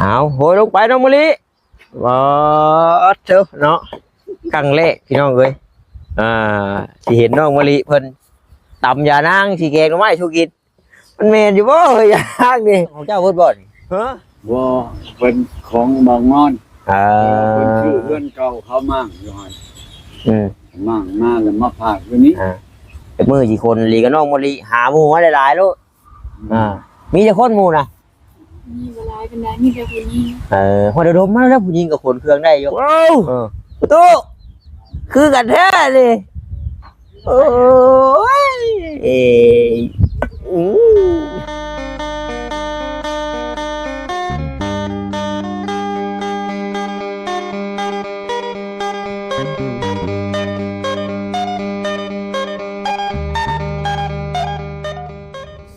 ເອົາ ໂຫຍລົງໄປນ້ອງມະລິ. ວ້າ ເທີເນາະ ຄັ້ງແລກພີ່ນ້ອງເອີຍ ອ່າ ຊິເຫັນນ້ອງມະລິເພິ່ນຕຳຢານາງ ຊິແກງໜໍ່ໄມ້ສູ່ກິນ. ມັນແມ່ນຢູ່ບໍ່ເຮີ້ຍ ຢານາງນີ້ ຂອງເຈົ້າເບິດບໍ່ນີ້? ຮະ ບໍ່ ເປັນຂອງບ່າວງອນ. ເອີ ເພິ່ນຊື້ເຮືອນເກົ່າເຂົາມ້າງຢູ່ຫັ້ນ. ອືມ ມ້າງມາແລ້ວມາຝາກຢູ່ນີ້. ອ່າ ແຕ່ມື້ຊິຄົນອີ່ຫຼີກັບນ້ອງມະລິ ຫາໝູ່ມາຫຼາຍໆໂລດ. ອ່າ ມີຈັກຄົນໝູ່ນະ? ມີບໍ່ຫຼາຍປານໃດ ມີແຕ່ຜູ້ຍິງ. ເອີ ຮອດອຸດົມມາແລ້ວ ຜູ້ຍິງກໍຂົນເຄື່ອງໄດ້ຢູ່. ວ້າວ ເອີ ປະຕູ ຄືກັນແທ້ນີ້. ໂອ້ຍ ເອີ ອື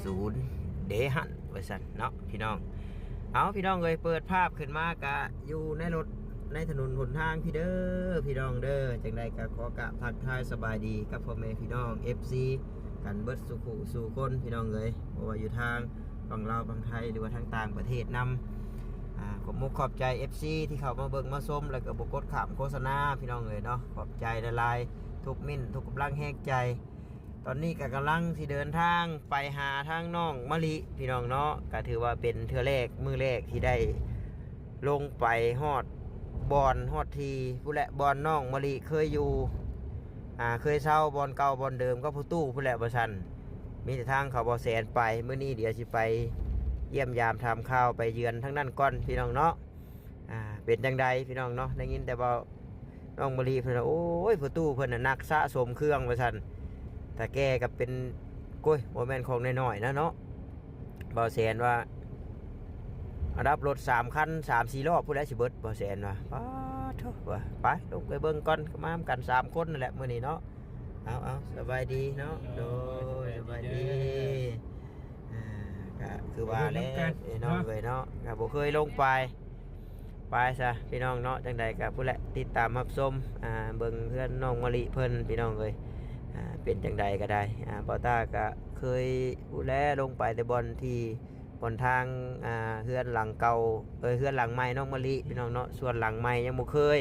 ສູນເດຫັ້ນ ວ່າຊັ້ນເນາະພີ່ນ້ອງ. ເອົາ ພີ່ນ້ອງເອີຍ ເປີດພາບຂຶ້ນມາກະຢູ່ໃນລົດໃນຖະໜົນຫົນທາງພີ້ເດີ ພີ່ນ້ອງເດີ. ຈັ່ງໃດກະຂໍກາບທັກທາຍສະບາຍດີກັບພໍ່ແມ່ພີ່ນ້ອງ ເອັຟຊີ ກັນເບິດສູ່ຜູ້ສູ່ຄົນ ພີ່ນ້ອງເອີຍ ບໍ່ວ່າຢູ່ທາງຝັ່ງລາວຝັ່ງໄທ ຫຼືວ່າທາງຕ່າງປະເທດນຳ. ອ່າ ຂອບມຸກຂອບໃຈ ເອັຟຊີ ທີ່ເຂົ້າມາເບິ່ງມາຊົມ ແລ້ວກໍບໍ່ກົດຂ້າມໂຄສະນາ ພີ່ນ້ອງເອີຍເນາະ. ຂອບໃຈຫຼາຍໆ ທຸກມິ້ນ ທຸກກຳລັງແຮງໃຈ. ຕອນນີ້ກໍກຳລັງຊິເດີນທາງໄປຫາທາງນ້ອງມະລິພີ່ນ້ອງເນາະ. ກໍຖືວ່າເປັນເທື່ອແລກ ມື້ແລກທີ່ໄດ້ລົງໄປຮອດບ່ອນ ຮອດທີ່ພຸ້ນແຫຼະ ບ່ອນນ້ອງມະລິເຄີຍຢູ່ ອ່າ ເຄີຍເຊົາ ບ່ອນເກົ່າບ່ອນເດີມກັບພໍ່ຕູ້ພຸ້ນແຫຼະວ່າຊັ້ນ. ມີແຕ່ທາງເຂົາບໍ່ແສນໄປ. ມື້ນີ້ດຽວຊິໄປຢ້ຽມຢາມຖາມຂ່າວ ໄປເຢືອນທາງນັ້ນກ່ອນ ພີ່ນ້ອງເນາະ. ອ່າ ເປັນຈັ່ງໃດພີ່ນ້ອງເນາະ ໄດ້ຍິນແຕ່ເວົ້ານ້ອງມະລິເພິ່ນວ່າ ໂອ້ຍ ພໍ່ຕູ້ເພິ່ນນະໜັກສະສົມເຄື່ອງວ່າຊັ້ນ. ຖ້າແກ່ກໍເປັນ ໂອ້ຍ ບໍ່ແມ່ນຂອງນ້ອຍໆນະເນາະ. ບ່າວແສນວ່າ ອັນດັບລົດສາມຄັນ ສາມສີ່ລອບພຸ້ນແຫຼະຊິເບິດ ບ່າວແສນວ່າ. ປາດໂທ້ ວ່າ ໄປລົງໄປເບິ່ງກ່ອນ ມານຳກັນສາມຄົນນັ້ນແຫຼະມື້ນີ້ເນາະ. ເອົາໆ ສະບາຍດີເນາະ. ໂດຍ ສະບາຍດີ. ອ່າ ກໍຄືວ່າແຫຼະ ໄປເບິ່ງນຳກັນ ເອີ ເນາະ ນ້ອງເອີຍເນາະ ກໍບໍ່ເຄີຍລົງໄປ ໄປຊະພີ່ນ້ອງເນາະ. ຈັ່ງໃດກໍພຸ້ນແຫຼະ ຕິດຕາມຮັບຊົມ ອ່າ ເບິ່ງເຮືອນນ້ອງມະລິເພິ່ນ ພີ່ນ້ອງເອີຍ. ອ່າ ເປັນຈັ່ງໃດກໍໄດ້ ອ່າ ບ່າວຕ້າກໍເຄີຍພຸ້ນແຫຼະ ລົງໄປແຕ່ບ່ອນທີ່ ບ່ອນທາງ ອ່າ ເຮືອນຫຼັງເກົ່າ ເອີ ເຮືອນຫຼັງໃໝ່ນ້ອງມະລິ ພີ່ນ້ອງເນາະ. ສ່ວນຫຼັງໃໝ່ຍັງບໍ່ເຄີຍ.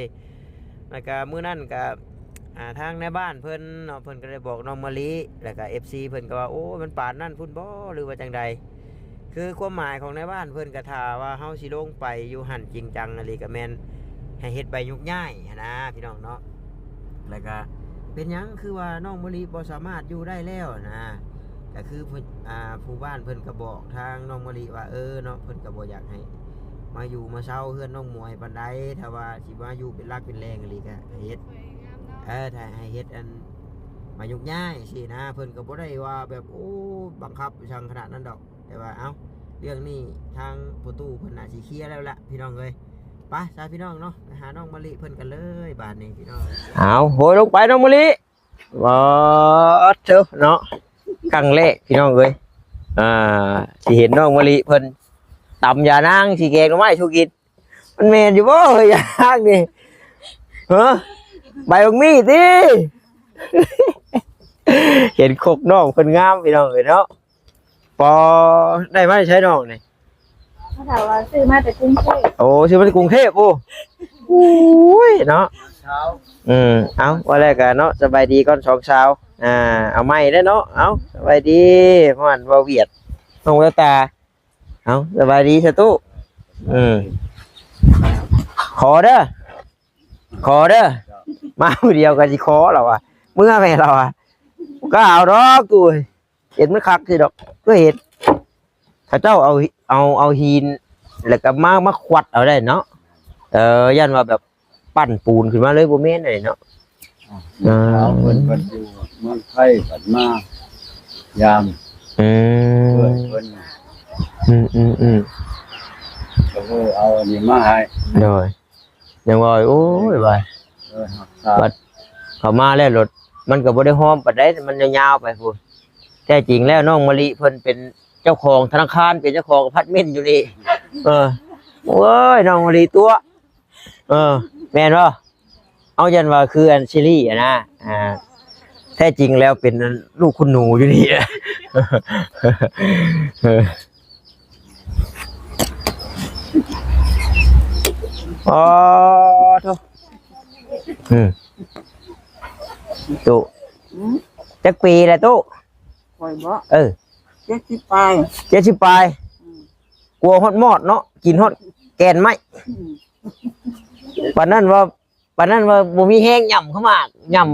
ແລ້ວກະມື້ນັ້ນກະ ອ່າ ທາງນາຍບ້ານເພິ່ນເນາະ ເພິ່ນກໍໄດ້ບອກນ້ອງມະລິ ແລ້ວກະ ເອັຟຊີ ເພິ່ນກໍວ່າ ໂອ້ ມັນປານນັ້ນພຸ້ນບໍ່ ຫຼືວ່າຈັ່ງໃດ? ຄືຄວາມໝາຍຂອງນາຍບ້ານເພິ່ນກໍຖ້າວ່າເຮົາຊິລົງໄປຢູ່ຫັ້ນຈິງຈັງອີ່ຫຼີ ກໍແມ່ນໃຫ້ເຮັດໃບຍົກຍ້າຍຫັ້ນນະ ພີ່ນ້ອງເນາະ. ແລ້ວກະເປັນຫຍັງຄືວ່ານ້ອງມະລິບໍ່ສາມາດຢູ່ໄດ້ແລ້ວນະ? ກໍຄືຜູ້ ອ່າ ຜູ້ບ້ານເພິ່ນກໍບອກທາງນ້ອງມະລິວ່າ ເອີເນາະ ເພິ່ນກໍບໍ່ຢາກໃຫ້ມາຢູ່ມາເຊົ່າເຮືອນນ້ອງໝວຍປານໃດ. ຖ້າວ່າຊິມາຢູ່ເປັນຫຼັກເປັນແຫຼ່ງອີ່ຫຼີກໍໃຫ້ເຮັດ ເອີ ຖ້າໃຫ້ເຮັດອັນ ມາຍົກຍ້າຍຊີ້ນະ. ເພິ່ນກໍບໍ່ໄດ້ວ່າແບບ ໂອ້ ບັງຄັບຫຍັງຂະໜາດນັ້ນດອກ. ແຕ່ວ່າ ເອົ້າ ເລື່ອງນີ້ທາງພໍ່ຕູ້ເພິ່ນໜ້າຊິເຄລຍແລ້ວລະ ພີ່ນ້ອງເອີຍ. ໄປຊະພີ່ນ້ອງເນາະ ໄປຫານ້ອງມະລິເພິ່ນກັນເລີຍບາດນີ້ພີ່ນ້ອງ. ເອົາ ໂຫຍລົງໄປນ້ອງມະລິ. ວ້າ ເທີເນາະ ຄັ້ງແລກພີ່ນ້ອງເອີຍ ອ່າ ຊິເຫັນນ້ອງມະລິເພິ່ນຕຳຢານາງ ຊິແກງໜໍ່ໄມ້ສູ່ກິນ. ມັນແມ່ນຢູ່ບໍ່ເຮີ້ຍ ຢານາງນີ້? ຮະ ໃບບັກມີ້ຕິ? ເຫັນຄົກນ້ອງເພິ່ນງາມພີ່ນ້ອງເອີຍເນາະ. ປໍ ໄດ້ມາແຕ່ໃສນ້ອງນີ້? ເຂົາຖາມວ່າຊື້ມາແຕ່ກຸງເທບ. ໂອ້ ຊື້ມາແຕ່ກຸງເທບ. ໂອ້ ໂອ້ຍເນາະ. ອືມ ເອົ້າ ວ່າແລ້ວກະເນາະ ສະບາຍດີກ່ອນສອງສາວ. ອ່າ ເອົາໃໝ່ເດ້ເນາະ. ເອົ້າ ສະບາຍດີ ເພາະວ່າຫວຽດ ນ້ອງແວວຕາ. ເອົາ ສະບາຍດີສະຕູ້. ອືມ ຂໍເດີ ຂໍເດີ. ມາຜູ້ດຽວກໍຊິຂໍລະວ່າ ເມືອແມ່ລະວ່າ. ກໍເອົາດອກຕູ້ ເຫັນມັນຄັກຊິດອກ ກໍເຫັນເຂົາເຈົ້າເອົາ ເອົາ ເອົາຫີນ ແລ້ວກໍມາ ມາຂວັດເອົາໄດ້ເນາະ. ເອີ ຢ້ານວ່າແບບ ປັ້ນປູນຂຶ້ນມາເລີຍ ບໍ່ແມ່ນອັນນີ້ເນາະ. ອ່າ ເອີ ເພິ່ນ ເພິ່ນຢູ່ເມືອງໄທ ເພິ່ນມາຢາມ. ອືມ ເພິ່ນ ເພິ່ນ ອືມໆໆ ກໍເລີຍເອົາອັນນີ້ມາໃຫ້. ໂດຍ ຍັງວ່າ ໂອ້ຍ ວ່າ ເອີ ຮັກສາ ບັດເຂົ້າມາແລ້ວລົດ ມັນກໍບໍ່ໄດ້ຫອມປານໃດ ມັນຍາວໆໄປພຸ້ນ. ແທ້ຈິງແລ້ວນ້ອງມະລິເພິ່ນເປັນເຈົ້າຂອງທະນາຄານ ເປັນເຈົ້າຂອງອາພາດເມັນຢູ່ນີ້. ເອີ ໂອ້ຍ ນ້ອງມະລິຕົວະ. ເອີ ແມ່ນບໍ່? ເອົາ ຢ້ານວ່າຄືອັນຊີຣີຫັ້ນນະ. ອ່າ ແທ້ຈິງແລ້ວເປັນລູກຄຸນໜູຢູ່ນີ້. ເອີ ເອີ ເອີ ອໍ ໂທ້ ອືມ ຕູ້ ອືມ ຈັກປີແລ້ວຕູ້? ຂ້ອຍບໍ? ເອີ ເຈັດສິບປາຍ ເຈັດສິບປາຍ ອືມ ກົວຮອດມອດເນາະ ກິນຮອດແກ່ນໄມ້ ອືມ ປານນັ້ນວ່າ ປານນັ້ນວ່າບໍ່ມີແຮງຫຍ້ຳເຂົ້າໝາກ ຫຍ້ຳ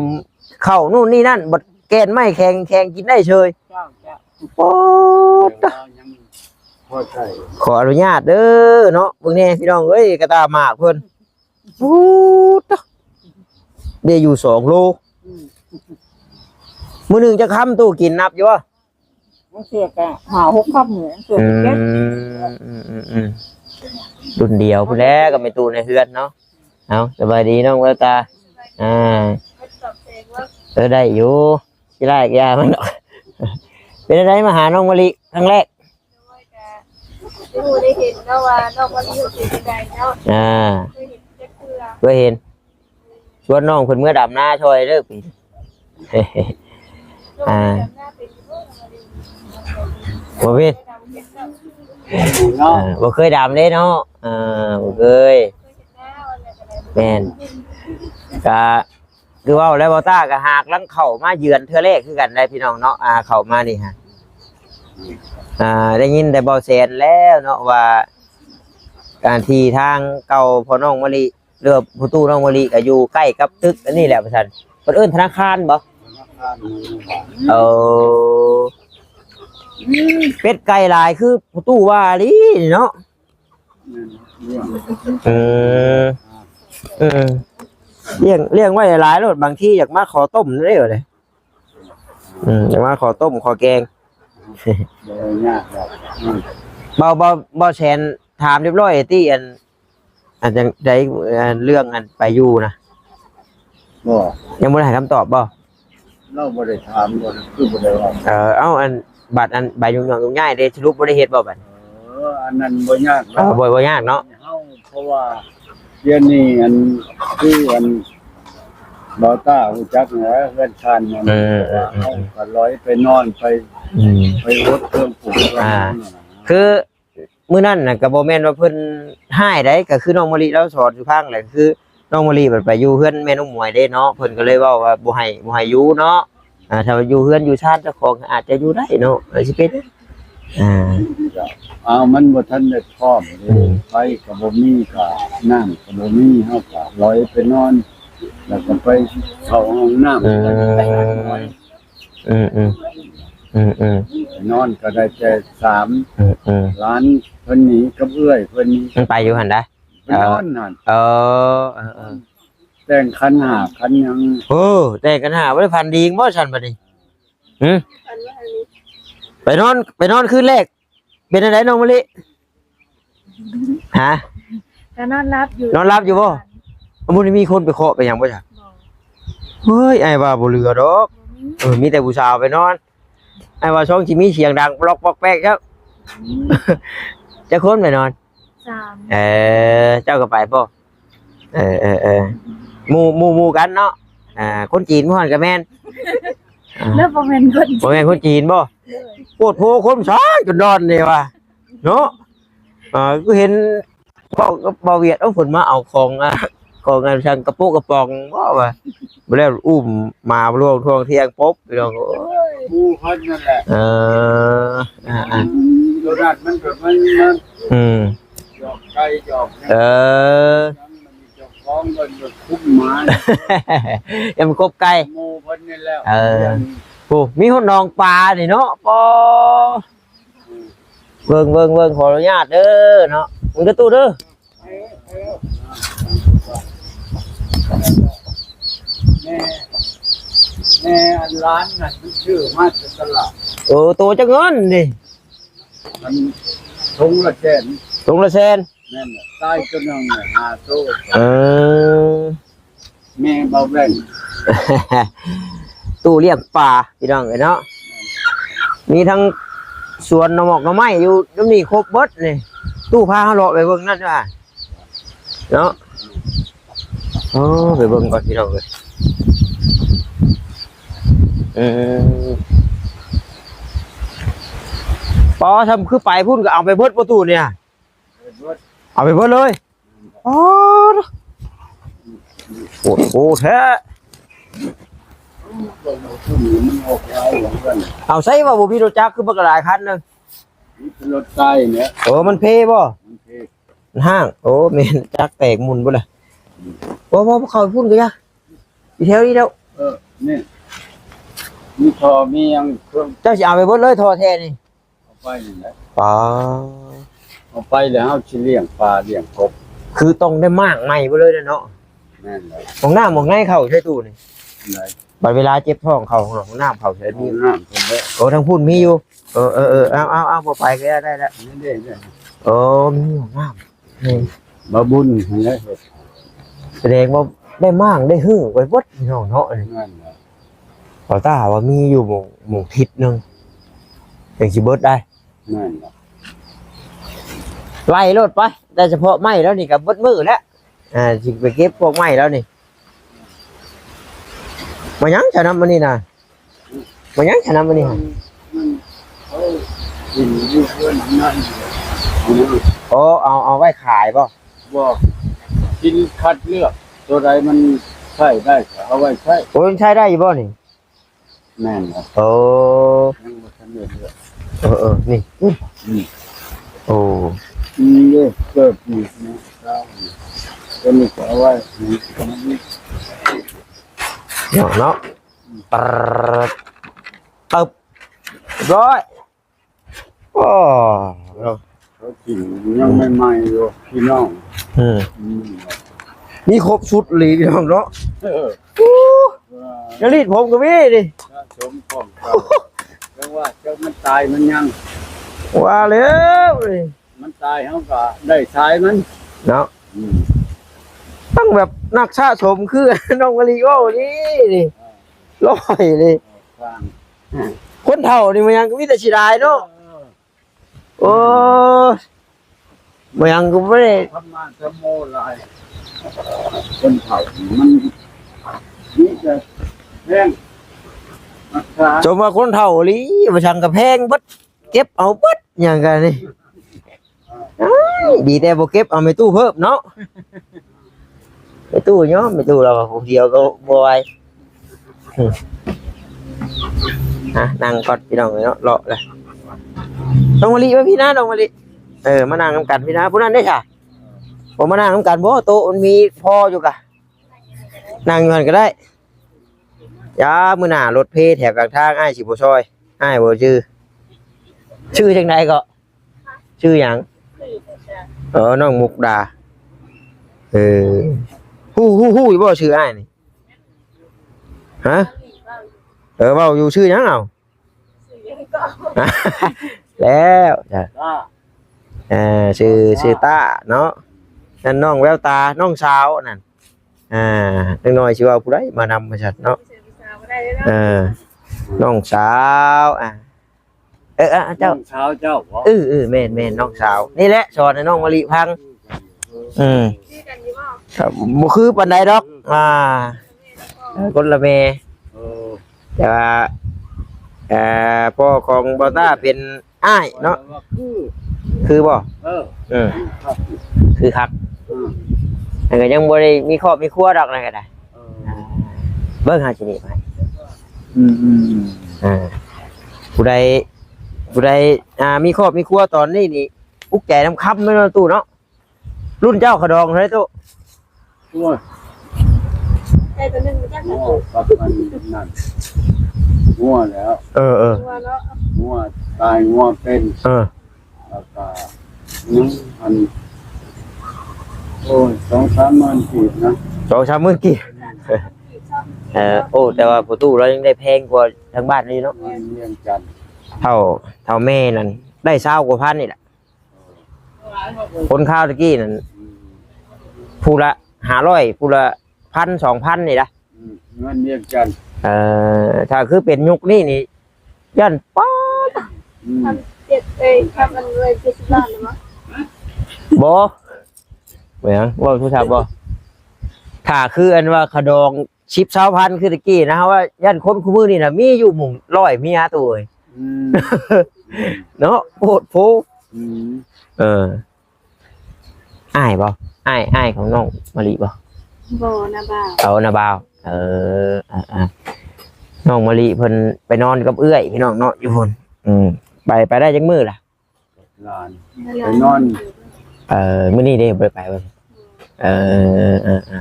ເຂົ້າໂນ່ນນີ້ນັ້ນ ບັດແກ່ນໄມ້ແຂງ ແຂງກິນໄດ້ເຊີຍ ເຈົ້າ ເຈົ້າ ໂອ້ ຕາ ພໍໃຊ້ ຂໍອະນຸຍາດເດີເນາະ ເບິ່ງແດ່ພີ່ນ້ອງເອີຍ ກະຕາໝາກເພິ່ນ ໂອ້ ຕາ ໄດ້ຢູ່ສອງໂລ ອືມ ມື້ໜຶ່ງຈັກຄຳຕູ້ກິນ ນັບຢູ່ບໍ່? ບາງເທື່ອກະຫ້າຫົກຄຳ ບາງເທື່ອກະເຈັດ ອືມ ອືມ ອືມ ອືມ ລຸ້ນດຽວພຸ້ນແຫຼະກັບແມ່ຕູ້ໃນເຮືອນເນາະ ເອົາ ສະບາຍດີນ້ອງແວວຕາ ອ່າ ເອີ ໄດ້ຢູ່ ຊິລາກຢາມັນດອກ ເປັນຈັ່ງໃດມາຫານ້ອງມະລິຄັ້ງແລກ? ໂດຍ ກະໄດ້ຮູ້ໄດ້ເຫັນເນາະວ່ານ້ອງມະລິເພິ່ນເປັນຈັ່ງໃດເນາະ ອ່າ ເຄີຍເຫັນຈັກເທື່ອ ເຄີຍເຫັນ ຊວນນ້ອງເພິ່ນເມືອດຳນາຊ່ອຍເດີປີນີ້ ອ່າ ບໍ່ເປັນ ເນາະ ອ່າ ບໍ່ເຄີຍດຳເດ້ເນາະ ອ່າ ບໍ່ເຄີຍ ແມ່ນ ກະຄືເວົ້າແລ້ວ ບ່າວຕ້າກະຫາກລັງເຂົ້າມາເຢືອນເທື່ອແລກຄືກັນໄດ໋ພີ່ນ້ອງເນາະ ອ່າ ເຂົ້າມານີ້ຮະ ອ່າ ໄດ້ຍິນແຕ່ບ່າວແສນແລ້ວເນາະວ່າ ການທີ່ທາງເກົ່າພໍ່ນ້ອງມະລິ ຫຼືວ່າພໍ່ຕູ້ນ້ອງມະລິກະຢູ່ໃກ້ກັບຕຶກອັນນີ້ແຫຼະວ່າຊັ້ນ ເພິ່ນເອີ້ນທະນາຄານບໍ? ທະນາຄານ ເອີ ເປັດໄກ່ຫຼາຍຄືພໍ່ຕູ້ວ່າອີ່ຫຼີເນາະ ແມ່ນ ເອີ ເອີ ລ້ຽງ ລ້ຽງໄວ້ຫຼາຍໂລດ ບາງທີຢາກມາຂໍຕົ້ມເດ້ ອືມ ຢາກມາຂໍຕົ້ມຂໍແກງ ບໍ່ຍາກດອກ ອືມ ເບົາ ເບົາ ເບົາແສນຖາມຮຽບຮ້ອຍຕິ ອັນ ອັນຈັ່ງໃດ ອັນເລື່ອງອັນໄປຢູ່ນະ ບໍ່ ຍັງບໍ່ໄດ້ໃຫ້ຄຳຕອບບໍ່? ລາວບໍ່ໄດ້ຖາມ ບໍ່ ຄືບໍ່ໄດ້ເວົ້າ ເອີ ເອົ້າ ອັນບັດອັນໃບຍົກຍ້ອຍໂຍກຍ້າຍເດ້ ສະຫຼຸບບໍ່ໄດ້ເຮັດບໍ່ບັດ? ເອີ ອັນນັ້ນບໍ່ຍາກ ເອີ ບໍ່ ບໍ່ຍາກເນາະ ເຮົາ ເພາະວ່າດຽວນີ້ອັນ ຄືອັນ ບ່າວຕ້າຮູ້ຈັກແຫຼະ ເຮືອນຊານນັ້ນ ເອີ ເອີ ເອີ ເຮົາກໍລອຍໄປນອນໄປ ອືມ ໄປຫົດເຄື່ອງປູກເຄື່ອງ ອ່າ ນັ້ນນະ ຄື ມື້ນັ້ນນະ ກໍບໍ່ແມ່ນວ່າເພິ່ນຮ້າຍໃດ ກໍຄືນ້ອງມະລິລາວສອນສູ່ຟັງແຫຼະ ຄືນ້ອງມະລິບັດໄປຢູ່ເຮືອນແມ່ນ້ອງໝວຍເດ້ເນາະ ເພິ່ນກໍເລີຍເວົ້າວ່າບໍ່ໃຫ້ ບໍ່ໃຫ້ຢູ່ເນາະ ອ່າ ຖ້າວ່າຢູ່ເຮືອນຢູ່ຊານເຈົ້າຂອງກໍອາດຈະຢູ່ໄດ້ເນາະ ອາດຊິເປັນ ອ່າ ເອົາ ມັນບໍ່ທັນໄດ້ພ້ອມເດ້ ອືມ ໄຟກໍບໍ່ມີ ກໍນ້ຳກໍບໍ່ມີ ເຮົາກໍລອຍໄປນອນ ແລ້ວກໍໄປເຂົ້າຫ້ອງນ້ຳ ອືມ ອືມໆ ອືມໆ ອືມໆ ນອນກໍໄດ້ແຕ່ສາມ ອືມໆ ຫຼານເພິ່ນນີ້ກັບເອື້ອຍເພິ່ນນີ້ ມັນໄປຢູ່ຫັ້ນໃດ໋ ໄປນອນຫັ້ນ ເອີ ເອີ ເອີ ແຕ່ງຂັນຫ້າຂັນຫຍັງ ໂອ້ ແຕ່ງຂັນຫ້າ ບໍ່ໄດ້ຝັນດີບໍ່ຊັ້ນບັດນີ້ ຫື ໄປນອນ ໄປນອນຄືນແລກ ເປັນຈັ່ງໃດນ້ອງມະລິ? ຮະ? ກໍນອນຫຼັບຢູ່ ນອນຫຼັບຢູ່ບໍ່? ບໍ່ໄດ້ມີຄົນໄປເຄາະໄປຫຍັງບໍ່ຊະ? ບໍ່ ເຮີ້ຍ ອ້າຍວ່າບໍ່ເຫຼືອດອກ ບໍ່ມີ ເອີ ມີແຕ່ຜູ້ສາວໄປນອນ ອ້າຍວ່າຊ່ອງຊິມີສຽງດັງປອກປອກແປກເຈົ້າ ອືມ ຈັກຄົນໄປນອນ? ສາມ ເອີ ເຈົ້າກໍໄປບໍ່? ເອີ ເອີ ເອີ ໝູ່ ໝູ່ ໝູ່ກັນເນາະ ອ່າ ຄົນຈີນໝູ່ຫັ້ນກໍແມ່ນ ອ່າ ແລ້ວບໍ່ແມ່ນຄົນ ບໍ່ແມ່ນຄົນຈີນບໍ່? ໂພດໂພຄົນຊ້ານຈົນດອນນີ້ວ່າເນາະ ອ່າ ຄືເຫັນເວົ້າກັບບ່າວຫວຽດ ເອົາເພິ່ນມາເອົາຂອງ ອ່າ ຂອງອັນສັງກະປຸກກະປ໋ອງບໍ່ວ່າ ບໍ່ແລ້ວອຸ້ມໝາລວງທົ່ວທ່ຽງປົບ ພີ່ນ້ອງເອີຍ ໝູ່ເພິ່ນນັ້ນແຫຼະ ເອີ ອ່າໆ ໂດນັດມັນກໍມັນ ມັນ ອືມ ຢອກໄກ່ຢອກຫຍັງ ເອີ ເຈົ້າຂອງເພິ່ນກໍຄຸມໝາ ຍັງມັນກົບໄກ່ ໝູ່ເພິ່ນນີ້ແຫຼະ ເອີ ໂອ້ ມີຮອດໜອງປານີ້ເນາະ ປໍ ເບິ່ງ ເບິ່ງ ເບິ່ງ ຂໍອະນຸຍາດເດີເນາະ ເບິ່ງເດີຕູ້ເດີ ແມ່ ແມ່ອັນຫຼານນັ້ນມັນຊື້ມາແຕ່ຕະຫຼາດ ໂອ້ ໂຕຈັກເງິນນີ້? ມັນຖົງລະແສນ ຖົງລະແສນ ແມ່ນລະ ຕາຍຕົວໜຶ່ງນະ ຫ້າໂຕ ເອີ ແມ່ເບົາແວ່ງ ຕູ້ລ້ຽງປາ ພີ່ນ້ອງເອີຍເນາະ ມີທັງສວນໜໍ່ໝອກໜໍ່ໄມ້ຢູ່ນຳນີ້ຄົບເບິດນີ້ ຕູ້ພາເຮົາເລາະໄປເບິ່ງນັ້ນວ່າເນາະ ໂອ້ ໄປເບິ່ງກ່ອນ ພີ່ນ້ອງເອີຍ ເອີ ປໍ ຊ່ຳຄືໄປພຸ້ນກໍເອົາໄປເບິດປະຕູນີ້ ເອົາໄປເບິດເລີຍ ອໍ ໂອ້ໂຫ ແທ້ ເອົາໃສວ່າບໍ່ມີລົດຈັກ ຄືບັກຫຼາຍຄັນໜຶ່ງ ມີແຕ່ລົດໄຖນີ້ແຫຼະ ໂອ້ ມັນເພບໍ່ ມັນເພ ມັນຮ້າງ ໂອ້ ແມ່ນ ຈັກແຕກໝຸ່ນເບິດລະ ອືມ ບໍ່ ບໍ່ ບໍ່ເຂົ້າໄປພຸ້ນກໍຢ່າ ຢູ່ແຖວນີ້ແລ້ວ ເອີ ນີ້ ມີທໍ່ ມີຫຍັງ ເຄື່ອງ ເຈົ້າຊິເອົາໄປເບິດເລີຍທໍ່ແທ້ນີ້ ເອົາໄປນີ້ແຫຼະ ປາ ເອົາໄປແລ້ວເຮົາຊິລ້ຽງປາລ້ຽງກົບ ຄືຕ້ອງໄດ້ມ້າງໃໝ່ເບິດເລີຍເນາະ ແມ່ນແລ້ວ ຫ້ອງນ້ຳຫ້ອງໃນເຂົ້າໃສ່ຕູ້ນີ້ ອັນໃດ ບັດເວລາເຈັບທ້ອງເຂົ້າຫ້ອງນ້ຳເຂົ້າໃສ່ ຫ້ອງນ້ຳເພິ່ນເດ້ ໂອ້ ທາງພຸ້ນມີຢູ່ ເອີ ເອີ ເອີ ເອົາ ເອົາ ເອົາ ບໍ່ໄປກໍໄດ້ ໄດ້ແລ້ວ ນີ້ເດ້ ໂອ້ ມີຫ້ອງນ້ຳ ນີ້ ບ່າວບຸນຫັ້ນແຫຼະ ສະແດງວ່າໄດ້ມ້າງໄດ້ຮື້ໄວ້ເບິດພີ່ນ້ອງເນາະ ນີ້ ແມ່ນແລ້ວ ບ່າວຕ້າວ່າມີຢູ່ໝ່ອງ ໝ່ອງທິດໜຶ່ງ ຈັ່ງຊິເບິດໄດ້ ແມ່ນແລ້ວ ໄລ່ໂລດໄປ ໄດ້ສະເພາະໄມ້ແລ້ວນີ້ກໍເບິດມື້ແລ້ວ ອ່າ ຊິໄປເກັບພວກໄມ້ແລ້ວນີ້ ມາຫຍັງຊະນຳມື້ນີ້ນະ ມາຫຍັງຊະນຳມື້ນີ້ຫັ້ນ ມັນ ມັນ ເອົາກິນຢູ່ເຮືອນນັ້ນ ອໍ ເອົາ ເອົາໄວ້ຂາຍບໍ່? ບໍ່ ກິນຄັດເລືອກ ໂຕໃດມັນໃຊ້ໄດ້ກໍເອົາໄວ້ໃຊ້ ໂອ້ ມັນໃຊ້ໄດ້ຢູ່ບໍ່ນີ້? ແມ່ນແລ້ວ ໂອ້ ຍັງບໍ່ທັນໄດ້ເລືອກ ເອີໆ ນີ້ ອືມ ໂອ້ ນີ້ເລີຍ ເກີບນີ້ນະ ຊາວນີ້ ຕົວນີ້ກໍເອົາໄວ້ ເນາະ ເນາະ ອືມ ປຶບ ຮຽບຮ້ອຍ ໂອ້ ເຂົາກິນຍັງໃໝ່ໆຢູ່ພີ່ນ້ອງ ອືມ ອືມ ມີຄົບຊຸດອີ່ຫຼີພີ່ນ້ອງເນາະ ເອີ ໂອ້ ວ່າ ຢາລີດຜົມກໍມີນີ້ ສະສົມຂອງເກົ່າ ຈັ່ງວ່າຈັກມັນຕາຍມັນຍັງ ວ່າແລ້ວນີ້ ມັນຕາຍເຮົາກໍໄດ້ສາຍມັນເນາະ ອືມ ຕ້ອງແບບນັກສະສົມຄືນ້ອງມະລິເວົ້ານີ້ ນີ້ ເອີ ຮ້ອຍນີ້ ເອີ ຄົນເຖົ້ານີ້ມັນຫຍັງກໍມີແຕ່ເສຍດາຍເນາະ ເອີ ໂອ້ຍ ບໍ່ຫຍັງກໍບໍ່ໄດ້ທຳມາທຳໂມຫຼາຍ ຄົນເຖົ້າມັນມີແຕ່ແພງ ຮັກສາ ສົມວ່າຄົນເຖົ້າອີ່ຫຼີ ບໍ່ຫຍັງກໍແພງເບິດ ເກັບເອົາເບິດຫຍັງກໍນີ້ ອ້າຍ ດີແຕ່ບໍ່ເກັບເອົາແມ່ຕູ້ເພີ່ມເນາະ ແມ່ຕູ້ຍອມ ແມ່ຕູ້ລາວວ່າຜູ້ດຽວກໍບໍ່ໄຫວ ອືມ ອ່ະ ນັ່ງກ່ອນພີ່ນ້ອງເອີຍເນາະ ເລາະແລ້ວ ນ້ອງມະລິມາພີ້ນະ ນ້ອງມະລິ ເອີ ມານັ່ງນຳກັນພີ້ນະ ຜູ້ນັ້ນເດ້ຊະ ບໍ່ມານັ່ງນຳກັນບໍ່ ໂຕະມັນມີພໍຢູ່ກະ ນັ່ງຢູ່ຫັ້ນກໍໄດ້ ຢ່າ ມື້ໜ້າລົດເພແຖວກາງທາງ ອ້າຍຊິບໍ່ຊ່ອຍ ອ້າຍບໍ່ຈື່ ຊື່ຈັ່ງໃດເກາະ? ຊື່ຫຍັງ? ເອີ ນ້ອງມຸກດາ ເອີ ຮູ້ ຮູ້ ຮູ້ຢູ່ບໍ່ຊື່ອ້າຍນີ້? ຮະ? ເອີ ເວົ້າຢູ່ ຊື່ຫຍັງເອົາ? ແລ້ວ ເອີ ຊື່ ຊື່ຕ້າເນາະ ນັ້ນນ້ອງແວວຕາ ນ້ອງສາວນັ້ນ ອ່າ ຈັກໜ່ອຍຊິວ່າຜູ້ໃດມານຳວ່າຊັ້ນເນາະ ເອີ ນ້ອງສາວ ອ່າ ເອີ ເອີ ເຈົ້າ ນ້ອງສາວເຈົ້າບໍ? ເອີ ເອີ ແມ່ນໆ ນ້ອງສາວ ນີ້ແຫຼະ ສອນໃຫ້ນ້ອງມະລິຟັງ ອືມ ບໍ່ຄືປານໃດດອກ ອ່າ ຄົນລະແມ່ ເອີ ແຕ່ວ່າ ເອີ ພໍ່ຂອງບ່າວຕ້າເປັນ ອ້າຍເນາະ ຄື ຄືບໍ່? ເອີ ເອີ ຄືຄັກ ເອີ ນັ້ນກໍຍັງບໍ່ໄດ້ມີຄອບມີຄົວດອກ ນັ້ນກໍໄດ້ ເອີ ເບິ່ງຫາຊິນີ້ໄປ ອືມໆ ອ່າ ຜູ້ໃດ ຜູ້ໃດ ອ່າ ມີຄອບມີຄົວຕອນນີ້ນີ້ ອຸກໃຈນຳຄຳແມ່ນບໍ່ຕູ້ເນາະ? ລຸ້ນເຈົ້າຂະດອງເທົ່າໃດຕູ້? ໂອ້ຍ ໄກ່ຕົວໜຶ່ງຈັກ ງົວກັບມັນນັ້ນ ງົວແລ້ວ ເອີໆ ງົວເນາະ ງົວຕາຍ ງົວເປັນ ເອີ ແລ້ວກໍຍັງອັນ ໂອ້ຍ ສອງສາມໝື່ນກີບນະ ສອງສາມໝື່ນກີບ ເອີ ໂອ້ ແຕ່ວ່າພໍ່ຕູ້ລາວຍັງໄດ້ແພງກວ່າທາງບ້ານນີ້ເນາະ ເງິນວຽງຈັນ ເທົ່າ ເທົ່າແມ່ນັ້ນໄດ້ຊາວກວ່າພັນນີ້ແຫຼະ ຄົນຄາວຕະກີ້ນັ້ນ ຜູ້ລະຫ້າຮ້ອຍ ຜູ້ລະພັນ ສອງພັນນີ້ນະ ອືມ ເງິນວຽງຈັນ ເອີ ຖ້າຄືເປັນຍຸກນີ້ນີ້ ຢ້ານ ປາດ ອືມ ພັນເຈັດ ເອີຍ ຄັນມັນເລີຍເຈັດສິບລ້ານແລ້ວບໍ່? ບໍ່ ແມ່ນຫຍັງ ເວົ້າໂທລະສັບບໍ່? ຖ້າຄືອັນວ່າຂະດອງ ສິບ ຊາວພັນຄືຕະກີ້ນະ ເຮົາວ່າຢ້ານຄົນຄູ່ມື້ນີ້ນະ ມີຢູ່ໝູ່ຮ້ອຍເມຍໂຕເອີຍ ອືມ ເນາະ ໂພດໂພ ອືມ ເອີ ອາຍບໍ່? ອ້າຍ ອ້າຍຂອງນ້ອງມະລິບໍ່? ບໍ່ ນ້າບ່າວ ເອົາ ນ້າບ່າວ ເອີ ອ່າໆ ນ້ອງມະລິເພິ່ນໄປນອນກັບເອື້ອຍ ພີ່ນ້ອງເນາະ ຢູ່ພຸ້ນ ອືມ ໄປ ໄປໄດ້ຈັກມື້ລະ? ຫຼານ ໄປນອນ ເອີ ມື້ນີ້ເດ້ ບໍ່ໄດ້ໄປບໍ່? ເອີ ເອີ ເອີ ເອີ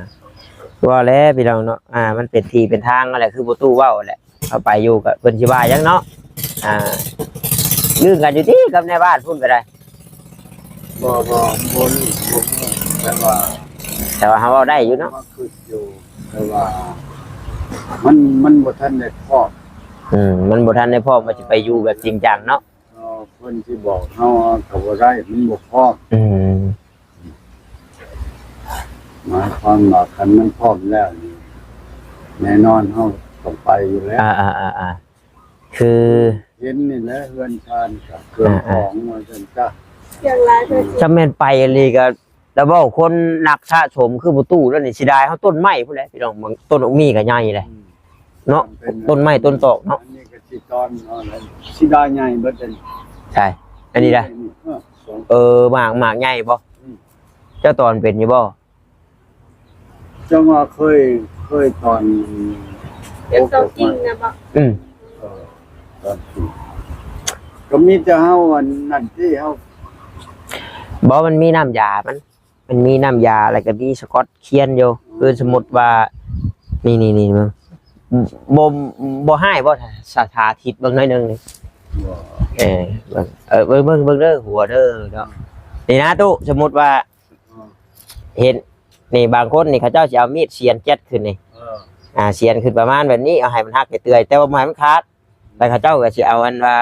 ວ່າແລ້ວພີ່ນ້ອງເນາະ ອ່າ ມັນເປັນທີ່ເປັນທາງນັ້ນແຫຼະ ຄືພໍ່ຕູ້ເວົ້າແຫຼະ ເຮົາໄປຢູ່ກໍເພິ່ນຊິວ່າຫຍັງເນາະ ອ່າ ລື່ນກັນຢູ່ຕິກັບໃນບ້ານພຸ້ນກໍໄດ້ ບໍ່ ບໍ່ ບໍ່ ບໍ່ ແຕ່ວ່າ ແຕ່ວ່າເຮົາເວົ້າໄດ້ຢູ່ເນາະ ວ່າຄິດຢູ່ ແຕ່ວ່າມັນ ມັນບໍ່ທັນໄດ້ພ້ອມ ອືມ ມັນບໍ່ທັນໄດ້ພ້ອມວ່າຊິໄປຢູ່ແບບຈິງຈັງເນາະ ເອີ ເພິ່ນຊິບອກເຮົາກໍບໍ່ໄດ້ ມັນບໍ່ພ້ອມ ອືມ ໝາຍຄວາມວ່າຄັນມັນພ້ອມແລ້ວນີ້ ແນ່ນອນເຮົາຕ້ອງໄປຢູ່ແລ້ວ ອ່າໆໆ ຄືເຫັນນີ້ແຫຼະ ເຮືອນຊານກັບເຄື່ອງຂອງວ່າຊັ້ນຊະ ຢ່າງຫຼາຍເພິ່ນ ຈຳແມ່ນໄປອີ່ຫຼີກໍ ແລ້ວເວົ້າຄົນນັກສະສົມຄືພໍ່ຕູ້ແລ້ວນີ້ ເສຍດາຍເຮົາຕົ້ນໄມ້ພຸ້ນແຫຼະ ພີ່ນ້ອງ ເບິ່ງຕົ້ນບັກໝີ່ກໍໃຫຍ່ແຫຼະ ອືມ ເນາະ ມັນເປັນຕົ້ນໄມ້ຕົ້ນຕອກເນາະ ອັນນີ້ກໍຊິຕອນເນາະ ເສຍດາຍໃຫຍ່ເບິດເດ້ ໃຊ່ ອັນນີ້ນະ ເອີ ເອີ ໝາກ ໝາກໃຫຍ່ບໍ່? ອືມ ເຈົ້າຕອນເປັນຢູ່ບໍ່? ຈັ່ງວ່າເຄີຍ ເຄີຍຕອນ ເປັນຕົວຈິງນະບໍ່? ອືມ ເອີ ຕອນຈິງ ກໍມີແຕ່ເຮົາອັນນັ້ນຕິ ເຮົາ ບໍ່ ມັນມີນ້ຳຢາມັນ ມັນມີນ້ຳຢາ ແລ້ວກໍມີສະກອດຂຽນຢູ່ ຄືສົມມຸດວ່າ ນີ້ໆໆ ເບິ່ງ ບໍ່ ບໍ່ຮ້າຍບໍ່? ສາ ສາທິດເບິ່ງໜ້ອຍໜຶ່ງນີ້ ບໍ່ ເອີ ເບິ່ງ ເອີ ເບິ່ງ ເບິ່ງ ເບິ່ງເດີ ຫົວເດີເນາະ ນີ້ນະຕູ້ ສົມມຸດວ່າ ເອີ ເຫັນ ນີ້ ບາງຄົນນີ້ເຂົາເຈົ້າຊິເອົາມີດສຽນແກັດຂຶ້ນນີ້ ເອີ ອ່າ ສຽນຂຶ້ນປະມານແບບນີ້ ເອົາໃຫ້ມັນຫັກໃຫ້ເປື່ອຍ ແຕ່ວ່າບໍ່ໃຫ້ມັນຂາດ ແລ້ວເຂົາເຈົ້າກໍຊິເອົາອັນວ່າ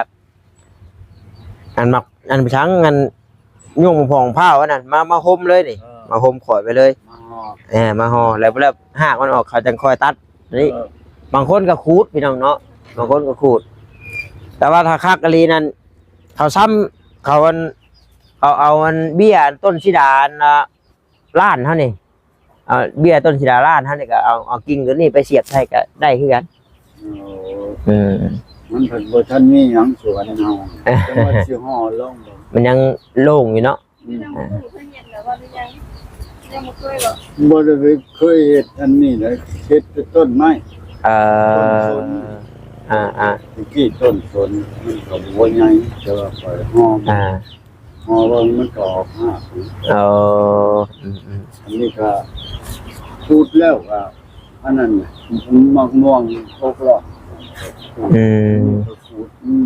ອັນໝາກ ອັນສັງ ອັນ ໂຍງຂອງພ້າວອັນນັ້ນ ມາ ມາຫົ່ມເລີຍນີ້ ເອີ ມາຫົ່ມຂ້ອຍໄປເລີຍ ມາຫໍ່ ເອີ ມາຫໍ່ ແລ້ວ ແລ້ວຮາກມັນອອກ ເຂົາຈັ່ງຄ່ອຍຕັດນີ້ ເອີ ບາງຄົນກໍຂູດ ພີ່ນ້ອງເນາະ ບາງຄົນກໍຂູດ ແຕ່ວ່າຖ້າຄັກອີ່ຫຼີນັ້ນ ເຂົາຊ້ຳ ເຂົາອັນ ເຂົາເອົາອັນເບ້ຍອັນຕົ້ນສີດາອັນ ລ້ານເຮົານີ້ ເອົາເບ້ຍຕົ້ນສີດາລ້ານເຮົານີ້ ກໍເອົາ ເອົາກິ່ງຕົວນີ້ໄປສຽບໃສ່ກໍໄດ້ຄືກັນ ໂອ້ ເອີ ມັນພັດບໍ່ທັນມີຫຍັງສວນເຮົາ ແຕ່ວ່າຊິຫໍ່ລົງ ມັນຍັງໂລ່ງຢູ່ເນາະ ອືມ ເອີ ບໍ່ໄດ້ເຄີຍເຮັດອັນນີ້ເລີຍ ເຮັດແຕ່ຕົ້ນໄມ້ ເອີ ຕົ້ນສົນ ອ່າໆ ຕະກີ້ຕົ້ນສົນມັນກໍບໍ່ໃຫຍ່ ແຕ່ວ່າຂ້ອຍຫໍ່ ອ່າ ຫໍ່ເບິ່ງມັນກໍອອກຮາກ ເອີ ອືມໆ ອັນນີ້ກໍຂູດແລ້ວກໍອັນນັ້ນ ໝາກມ່ວງຕົກລອກ ອືມ ກໍຂູດ ອືມ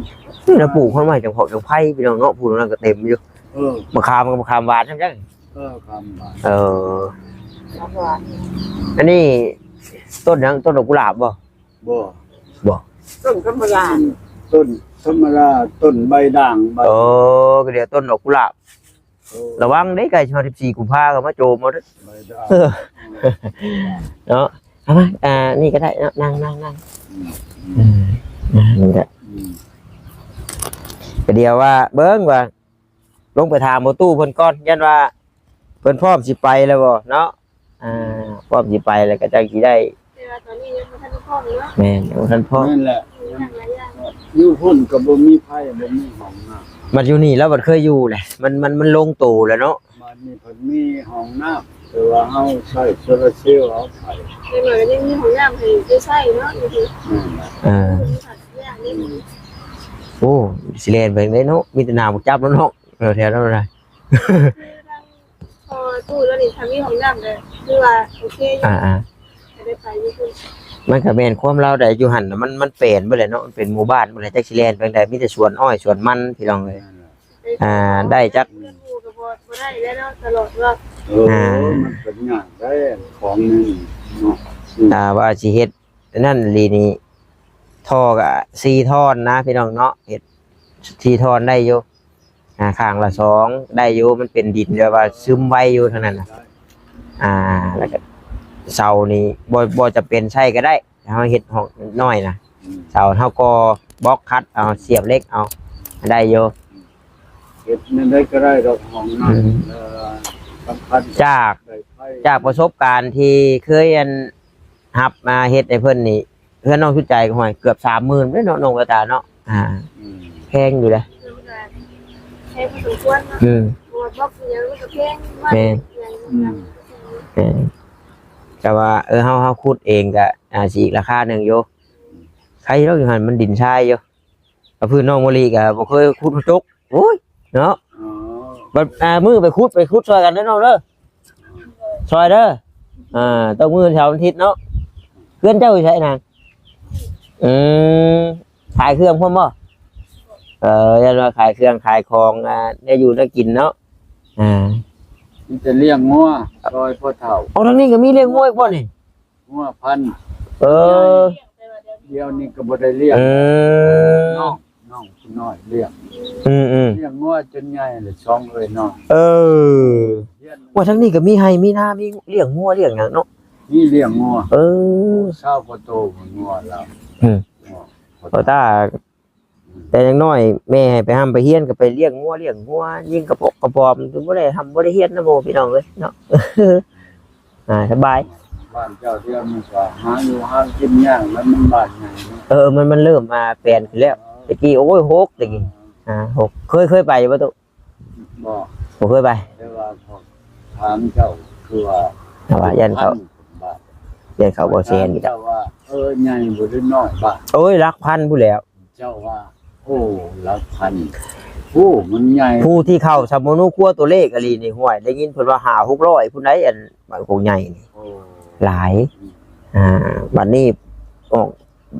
ນີ້ລະປູກເຂົ້າມາຈັງເຜາະຈັງໄພ ພີ່ນ້ອງເນາະ ພູນັ້ນກໍເຕັມຢູ່ ເອີ ມະຂາມກໍມະຂາມຫວານ ເອີ ມະຂາມຫວານ ເອີ ອັນນີ້ຕົ້ນຫຍັງ? ຕົ້ນດອກກຸຫຼາບບໍ່? ບໍ່ ບໍ່ ຕົ້ນທຳມະດາ ຕົ້ນທຳມະດາ ຕົ້ນໃບດ່າງ ໃບ ໂອ້ ກໍດຽວຕົ້ນດອກກຸຫຼາບ ໂອ້ ລະວັງເດ້ ໃກ້ຊິຮອດສິບສີ່ກຸມພາ ເຂົາມາໂຈມເອົາເດີ ໃບດ່າງ ເອີ ເນາະ ເອົາມາ ອ່າ ນີ້ກໍໄດ້ເນາະ ນັ່ງໆ ອືມ ອືມ ອືມ ນີ້ແຫຼະ ອືມ ກໍດຽວວ່າເບິ່ງວ່າ ລົງໄປຖາມພໍ່ຕູ້ເພິ່ນກ່ອນ ຢ້ານວ່າເພິ່ນພ້ອມຊິໄປແລ້ວບໍ່ເນາະ ອ່າ ພ້ອມຊິໄປແລ້ວກໍຈັ່ງຊິໄດ້ ແຕ່ວ່າຕອນນີ້ຍັງບໍ່ທັນໄດ້ພ້ອມເນາະ ແມ່ນ ຍັງບໍ່ທັນພ້ອມ ແມ່ນແຫຼະ ຍັງຫາຍາກ ຢູ່ພຸ້ນກໍບໍ່ມີໄຟ ບໍ່ມີຫ້ອງນ້ຳ ບັດຢູ່ນີ້ລາວບັດເຄີຍຢູ່ແຫຼະ ມັນ ມັນ ມັນລົງໂຕແລ້ວເນາະ ບັດນີ້ເພິ່ນມີຫ້ອງນ້ຳ ແຕ່ວ່າເຮົາໃຊ້ໂຊລາເຊວເອົາໄຟ ແຕ່ວ່າກໍຍັງມີຫ້ອງນ້ຳໃຫ້ໄດ້ໃຊ້ເນາະ ຢູ່ທີ່ ແມ່ນແຫຼະ ເອີ ມັນຫາຍາກເດ້ ອືມ ໂອ້ ຊິແລ່ນໄປຈັ່ງໃດເນາະ ມີແຕ່ໜາວບັກຈັບແລ້ວເນາະ ແຖວໆນັ້ນນະ ຄືທາງພໍ່ຕູ້ລາວນີ້ ຖ້າມີຫ້ອງນ້ຳກໍຄືວ່າໂອເຄຢູ່ ອ່າໆ ກໍໄດ້ໄປຢູ່ພຸ້ນ ມັນກໍແມ່ນຄວາມລາວໄດ໋ ຢູ່ຫັ້ນນະ ມັນ ມັນແປນເບິດແຫຼະເນາະ ມັນເປັນໝູ່ບ້ານເບິດແຫຼະ ຈັກຊິແລ່ນໄປທາງໃດ ມີແຕ່ສວນອ້ອຍສວນມັນ ພີ່ນ້ອງເອີຍ ໄປ ອ່າ ໄດ້ຈັກ ເຮືອນໝູ່ກໍບໍ່ ບໍ່ໄດ້ແລ້ວເນາະ ຕະຫຼອດວ່າ ເອີ ອ່າ ມັນກໍຍາກໄດ໋ ຂອງນີ້ເນາະ ອ່າ ວ່າຊິເຮັດ ອັນນັ້ນອີ່ຫຼີນີ້ ທໍ່ກະສີ່ທ່ອນນະພີ່ນ້ອງເນາະ ເຮັດສີ່ທ່ອນໄດ້ຢູ່ ອ່າ ຂ້າງລະສອງໄດ້ຢູ່ ມັນເປັນດິນແບບວ່າຊຶມໄວຢູ່ທາງນັ້ນນະ ອ່າ ແລ້ວກະເສົານີ້ບໍ່ ບໍ່ຈຳເປັນໃຊ້ກະໄດ້ ເຮົາເຮັດຫ້ອງນ້ອຍນະ ອືມ ເສົາເຮົາກໍບລັອກຄັດເອົາ ສຽບເຫຼັກເອົາ ໄດ້ຢູ່ ເຮັດແນວໃດກໍໄດ້ດອກຫ້ອງນ້ຳ ອືມ ເອີ ສຳຄັນ ຈາກ ໄດ້ໄຟ ຈາກປະສົບການທີ່ເຄີຍອັນ ຮັບມາເຮັດໃຫ້ເພິ່ນນີ້ ເຮືອນນ້ອງຊຸດໃຈກໍຫ້ອຍເກືອບສາມໝື່ນເດ້ເນາະ ນ້ອງກະຕາເນາະ ອ່າ ອືມ ແພງຢູ່ເດ້ ແພງພໍສົມຄວນເນາະ ອືມ ເພາະວ່າບລັອກຫຍັງມັນກໍແພງ ແມ່ນ ຫຍັງ ອືມ ເອີ ແຕ່ວ່າ ເອີ ເຮົາ ເຮົາຂຸດເອງກະ ອາ ຊິອີກລາຄາໜຶ່ງຢູ່ ໃຄຢູ່ດອກ ຢູ່ຫັ້ນມັນດິນຊາຍຢູ່ ກະພື້ນນ້ອງມະລິກະບໍ່ເຄີຍຂຸດຮູ້ຈົກ ໂອ້ຍ ເນາະ ອໍ ບັດ ອາ ມື້ໄປຂຸດ ໄປຂຸດຊ່ອຍກັນເດີນ້ອງເດີ ຊ່ອຍເດີ ອາ ຕ້ອງມື້ເສົາວັນອາທິດເນາະ ເຮືອນເຈົ້າຢູ່ໃສນາງ? ອືມ ຂາຍເຄື່ອງພ້ອມບໍ່? ເອີ ຢ້ານວ່າຂາຍເຄື່ອງຂາຍຂອງ ອາ ແນວຢູ່ແນວກິນເນາະ ອາ ມີແຕ່ລ້ຽງງົວຊ່ອຍພໍ່ເຖົ້າ. ເອົາ ທາງນີ້ກໍມີລ້ຽງງົວອີກບໍ່ນີ້? ງົວພັນ ເອີ ດຽວນີ້ກໍບໍ່ໄດ້ລ້ຽງ ອືມ ນ້ອງ ນ້ອງຜູ້ນ້ອຍລ້ຽງ ອືມໆ ລ້ຽງງົວຈົນໃຫຍ່ລະ ສອງເອື້ອຍນ້ອງ ເອີ ວ່າທາງນີ້ກໍມີໄຮ່ມີນາ ມີລ້ຽງງົວລ້ຽງຫຍັງເນາະ ມີລ້ຽງງົວ ເອີ ຊາວກວ່າໂຕງົວລາວ ອືມ ພໍ່ຕາ ແຕ່ຢ່າງໜ້ອຍແມ່ໃຫ້ໄປຮ່ຳໄປຮຽນກໍໄປລ້ຽງງົວລ້ຽງງົວ ຍິງກະປອກກະປອມ ບໍ່ໄດ້ຮ່ຳບໍ່ໄດ້ຮຽນນະໂມ ພີ່ນ້ອງເອີຍເນາະ ອ່າ ສະບາຍ ບ້ານເຈົ້າດຽວນີ້ກໍຫາຢູ່ຫາກິນຍາກ ແລ້ວມັນບ້ານໃຫຍ່ເນາະ ເອີ ມັນ ມັນເລີ່ມມາແປນຂຶ້ນແລ້ວ ແຕ່ກີ້ ໂອ້ຍ ຫົກ ແຕ່ກີ້ ອ່າ ຫົກ ເຄີຍ ເຄີຍໄປບໍ່ຕຸ? ບໍ່ ບໍ່ເຄີຍໄປ ແຕ່ວ່າເຂົາຖາມເຈົ້າ ຄືວ່າ ແຕ່ວ່າຢ້ານເຂົາ ຢ້ານເຂົາບໍ່ແຊນອີກ ເຈົ້າວ່າ ເອີ ໃຫຍ່ບໍ່ ຫຼື ນ້ອຍ ບ້ານ ໂອ້ຍ ຫຼັກພັນພຸ້ນແຫຼ້ວ ເຈົ້າວ່າ ໂອ້ ຫຼັກພັນ ໂອ້ ມັນໃຫຍ່ ຜູ້ທີ່ເຂົ້າສຳມະໂນຄົວຕົວເລກອີ່ຫຼີນີ້ ຫ້ວຍ ໄດ້ຍິນເພິ່ນວ່າຫ້າຫົກຮ້ອຍພຸ້ນໃດ໋ ອັນບ້ານໂຄກໃຫຍ່ນີ້ ໂອ້ ຫຼາຍ ອືມ ອ່າ ບັດນີ້ອອກ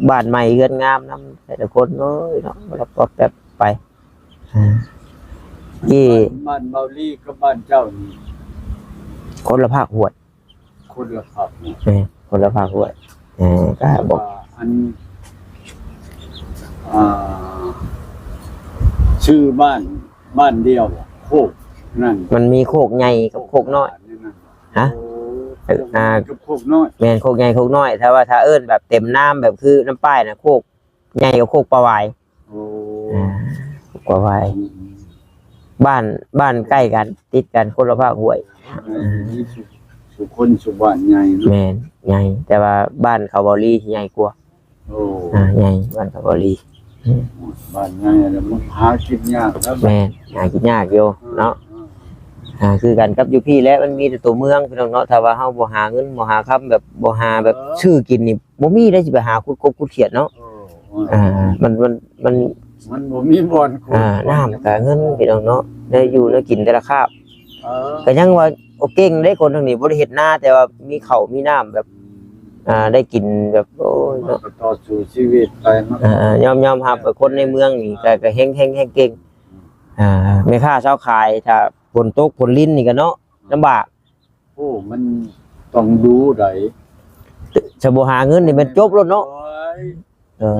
ບ້ານໃໝ່ເຮືອນງາມນຳແຕ່ລະຄົນ ໂອ້ຍເນາະ ບໍ່ໄດ້ປອບແປບໄປ ອ່າ ທີ່ ບ້ານ ບ້ານເບົາລີກັບບ້ານເຈົ້ານີ້ ຄົນລະພາກຫ້ວຍ ຄົນລະພາກຫ້ວຍ ແມ່ນ ຄົນລະພາກຫ້ວຍ ເອີ ກໍບອກ ວ່າອັນ ອ່າ ຊື່ບ້ານ ບ້ານດຽວ ໂຄກນັ້ນ ມັນມີໂຄກໃຫຍ່ກັບໂຄກນ້ອຍ ນັ້ນນະ ຮະ? ໂອ້ ເອີ ໂຄກໃຫຍ່ ອ່າ ກັບໂຄກນ້ອຍ ແມ່ນ ໂຄກໃຫຍ່ໂຄກນ້ອຍ ຖ້າວ່າ ຖ້າເອີ້ນແບບເຕັມນາມ ແບບຄືນຳປ້າຍນະ ໂຄກໃຫຍ່ກັບໂຄກປາຫວາຍ ໂອ້ ອ່າ ກວ່າໄວ ອືມ ບ້ານ ບ້ານໃກ້ກັນ ຕິດກັນ ຄົນລະພາກຫ້ວຍ ອ່າ ມີສຸ ສຸຄົນສຸບ້ານໃຫຍ່ເນາະ ແມ່ນ ໃຫຍ່ ແຕ່ວ່າບ້ານເຂົາເບົາລີຊິໃຫຍ່ກວ່າ ໂອ້ ອ່າ ໃຫຍ່ ບ້ານເຂົາເບົາລີ ອືມ ບ້ານໃຫຍ່ແລ້ວມັນຫາກິນຍາກແລ້ວ ແມ່ນ ຫາກິນຍາກຢູ່ເນາະ ອ່າ ອ່າ ຄືກັນກັບຢູ່ພີ້ແຫຼະ ມັນມີແຕ່ຕົວເມືອງ ພີ່ນ້ອງເນາະ ຖ້າວ່າເຮົາບໍ່ຫາເງິນ ບໍ່ຫາຄຳ ແບບບໍ່ຫາແບບ ເອີ ຊື້ກິນນີ້ ບໍ່ມີໄດ໋ ຊິໄປຫາຂຸດກົບຂຸດຂຽດເນາະ ເອີ ອ່າ ມັນ ມັນ ມັນ ມັນບໍ່ມີບ່ອນຂຸດ ອ່າ ນ້ຳກະເງິນ ພີ່ນ້ອງເນາະ ໄດ້ຢູ່ໄດ້ກິນແຕ່ລະຄາບ ເອີ ກະຍັງວ່າ ໂອ ເກັ່ງເດ້ ຄົນທາງນີ້ບໍ່ໄດ້ເຮັດນາ ແຕ່ວ່າມີເຂົ້າມີນ້ຳແບບ ອ່າ ໄດ້ກິນແບບ ໂອ້ຍ ມັນ ເນາະ ກໍຕໍ່ສູ້ຊີວິດໄປ ມັນ ອ່າ ຍອມ ຍອມຮັບວ່າຄົນໃນເມືອງນີ້ ອ່າ ກະ ກະແຮງ ແຮງ ແຮງເກັ່ງ ອ່າ ແມ່ຄ້າຊາວຂາຍ ຖ້າຝົນຕົກຝົນລິນນີ້ກະເນາະ ລຳບາກ ໂອ້ ມັນຕ້ອງດູໃດ໋ ຖ້າບໍ່ຫາເງິນນີ້ແມ່ນຈົບໂລດເນາະ ໂອ້ຍ ເອີ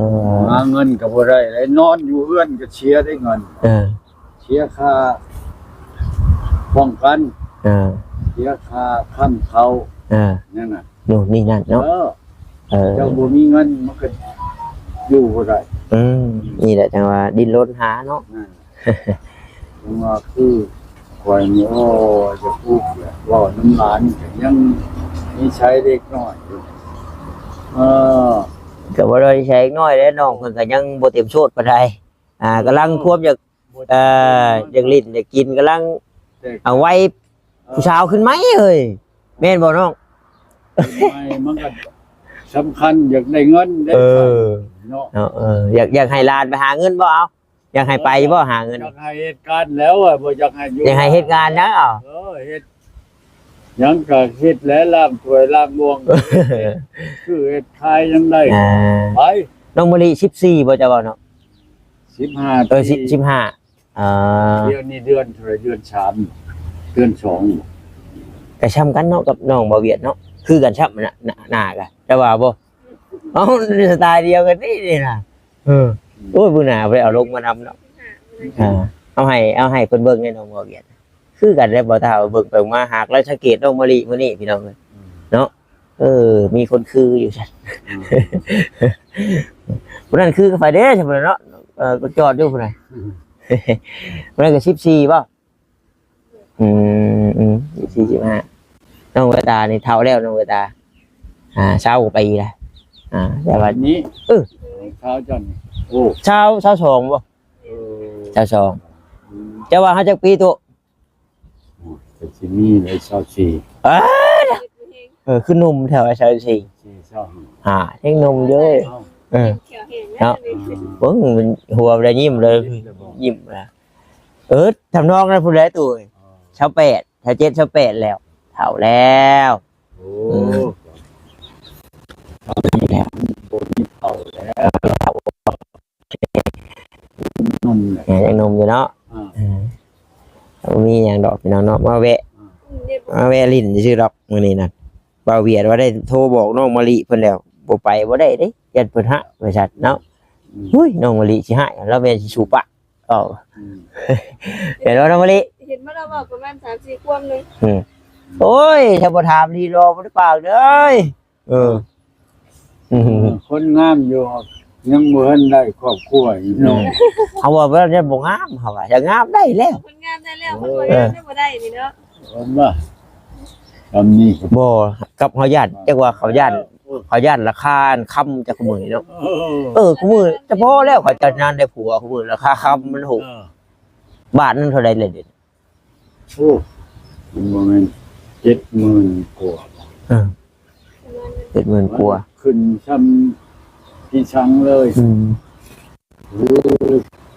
ຫາເງິນກໍບໍ່ໄດ້ ນອນຢູ່ເຮືອນກໍເສຍໄດ້ເງິນ ເອີ ເສຍຄ່າປ້ອງກັນ ເອີ ເສຍຄ່າຄ້ຳເຂົ້າ ເອີ ນັ້ນນະ ໂນ່ນນີ້ນັ້ນເນາະ ເອີ ເອີ ເຈົ້າບໍ່ມີເງິນມັນກໍຢູ່ບໍ່ໄດ້ ອືມ ນີ້ແຫຼະຈັ່ງວ່າດີ້ນລົນຫາເນາະ ນັ້ນ ຈັ່ງວ່າຄືຂ້ອຍນີ້ ໂອ້ ຈະປູກແຫຼະ ເວົ້ານຳຫຼານກໍຍັງນິໄສເດັກນ້ອຍຢູ່ ເອີ ກໍບໍ່ໄດ້ນິໄສເດັກນ້ອຍເດ້ ນ້ອງເພິ່ນກໍຍັງບໍ່ເຕັມໂຊດປານໃດ ອ່າ ກຳລັງຄວາມຢາກ ບໍ່ ເອີ ຢາກຫຼິ້ນຢາກກິນ ກຳລັງ ແຕ່ ເອົາໄວ້ ເອີ ຜູ້ສາວຂຶ້ນໃໝ່ເອີຍ ແມ່ນບໍ່ນ້ອງ? ຂຶ້ນໃໝ່ມັນກໍສຳຄັນ ຢາກໄດ້ເງິນໄດ້ ເອີ ເນາະ ເນາະ ເອີ ຢາກ ຢາກໃຫ້ຫຼານໄປຫາເງິນບໍ່ ເອົາ ຢາກໃຫ້ໄປບໍ່ຫາເງິນ? ຢາກໃຫ້ເຮັດການແລ້ວ ບໍ່ຢາກໃຫ້ຢູ່ ຢາກໃຫ້ເຮັດງານນະ ເອີ ເຮັດຫຍັງກໍເຮັດແຫຼະ ລ້າງຖ້ວຍລ້າງບ່ວງ ຊື້ເຮັດຂາຍຫຍັງໄດ້ ອ່າ ໄປ ນ້ອງມະລິ ສິບສີ່ ບໍ່ ເຈົ້າເວົ້າເນາະ ສິບຫ້າ ເອີ ສິບ ສິບຫ້າ ອ່າ ດຽວນີ້ເດືອນເທົ່າໃດ? ເດືອນສາມ ເດືອນສອງ ກໍຊ່ຳກັນເນາະ ກັບນ້ອງບ່າວຫວຽດເນາະ ຄືກັນຊ່ຳນະ ໜ້າ ໜ້າກະ ແຕ່ວ່າບໍ່ ເອົາ ສະໄຕລ໌ດຽວກັນນີ້ ນີ້ນະ ເອີ ໂອ້ຍ ມື້ໜ້າໄປເອົາລົງມານຳເນາະ ອ່າ ເອົາໃຫ້ ເອົາໃຫ້ເພິ່ນເບິ່ງແດ່ ນ້ອງບ່າວຫວຽດ ຄືກັນເດ້ ບໍ່ຖ້າເບິ່ງໄປມາ ຫາກລາວສັງເກດນ້ອງມະລິມື້ນີ້ ພີ່ນ້ອງເອີຍ ອືມ ເນາະ ເອີ ມີຄົນຄືຢູ່ຊັ້ນ ອືມ ຜູ້ນັ້ນຄືກັບໃຜເດ້ຊັ້ນເນາະ ເອີ ກໍຈອດຢູ່ຜູ້ນັ້ນ ຜູ້ນັ້ນກໍສິບສີ່ບໍ່? ອືມ ອືມ ສິບສີ່ ສິບຫ້າ ນ້ອງເວຕານີ້ເຖົ້າແລ້ວ ນ້ອງເວຕາ ອ່າ ຊາວກວ່າປີລະ ອ່າ ແຕ່ວ່າ ນີ້ ເອີ ຊາວເຈົ້ານີ້ ໂອ້ ຊາວ ຊາວສອງບໍ່? ເອີ ຊາວສອງ ອືມ ເຈົ້າວ່າເຮົາຈັກປີຕຸ? ໂອ້ຍ ກໍຊິມີໄດ້ຊາວສີ່ ເອີ ເອີ ຄືໜຸ່ມແທ້ວ່າຊາວສີ່ ສີ່ຊາວຫ້າ ແຮງໜຸ່ມຢູ່ເອີຍ ເອີ ເນາະ ເບິ່ງຫົວບໍ່ໄດ້ຍິ້ມເລີຍ ຍິ້ມນະ ເອີ ທຳນອງນັ້ນພຸ້ນແຫຼະຕູ້ ຊາວແປດ ຊາວເຈັດ ຊາວແປດແລ້ວ ເຖົ້າແລ້ວ ໂອ້ ເຖົ້າແລ້ວ ບໍ່ມີເຖົ້າແລ້ວ ເຖົ້າ ໜຸ່ມແຫຼະ ຍັງໜຸ່ມຢູ່ເນາະ ອ່າ ເອີ ບໍ່ມີຫຍັງດອກພີ່ນ້ອງເນາະ ມາແວະ ອ່າ ມາແວະຫຼິ້ນຊື່ໆດອກມື້ນີ້ນະ ບ່າວຫວຽດວ່າໄດ້ໂທບອກນ້ອງມະລິເພິ່ນແລ້ວ ບໍ່ໄປບໍ່ໄດ້ເດ້ ຢ້ານເພິ່ນຮັກວ່າຊັ້ນເນາະ ອືມ ຫຸ້ຍ ນ້ອງມະລິຊິຮ້າຍ ລາວແມ່ນຊິສູ້ປະ ເອີ ອືມ ເຫັນບໍ່ນ້ອງມະລິ ເຫັນມາລາວເວົ້າປະມານສາມສີ່ຄວາມໜຶ່ງ ອືມ ໂອ້ຍ ຖ້າບໍ່ຖາມລີລໍບໍ່ໄດ້ປາກເດີ ເອີ ອືມ ຄົນງາມຢູ່ ຍັງບໍ່ທັນໄດ້ຄອບຄົວຢູ່ເນາະ ອືມ ເຮົາວ່າແບບນັ້ນບໍ່ງາມ ເຮົາວ່າຢາກງາມໄດ້ແລ້ວ ຄົນງາມໄດ້ແລ້ວ ຄົນບໍ່ງາມຍັງບໍ່ໄດ້ນີ້ເນາະ ເອີ ວ່າ ຄຳນີ້ ບໍ່ ກັບເຮົາຢ້ານ ຈັກວ່າເຂົາຢ້ານ ເອີ ເຂົາຢ້ານລາຄາອັນຄຳຈາກຄູ່ມື້ນີ້ເນາະ ເອີ ເອີ ຄູ່ມື້ຈະພໍແລ້ວ ເຂົາຈະນານໄດ້ຜົວຄູ່ມື້ ລາຄາຄຳມັນໂຫດ ເອີ ບາດໜຶ່ງເທົ່າໃດແລ້ວເດ ໂອ້ ມັນບໍ່ແມ່ນເຈັດໝື່ນກວ່າ ເອີ ເຈັດໝື່ນກວ່າ ຂຶ້ນຊ່ຳທີ່ສັງເລີຍ ອືມ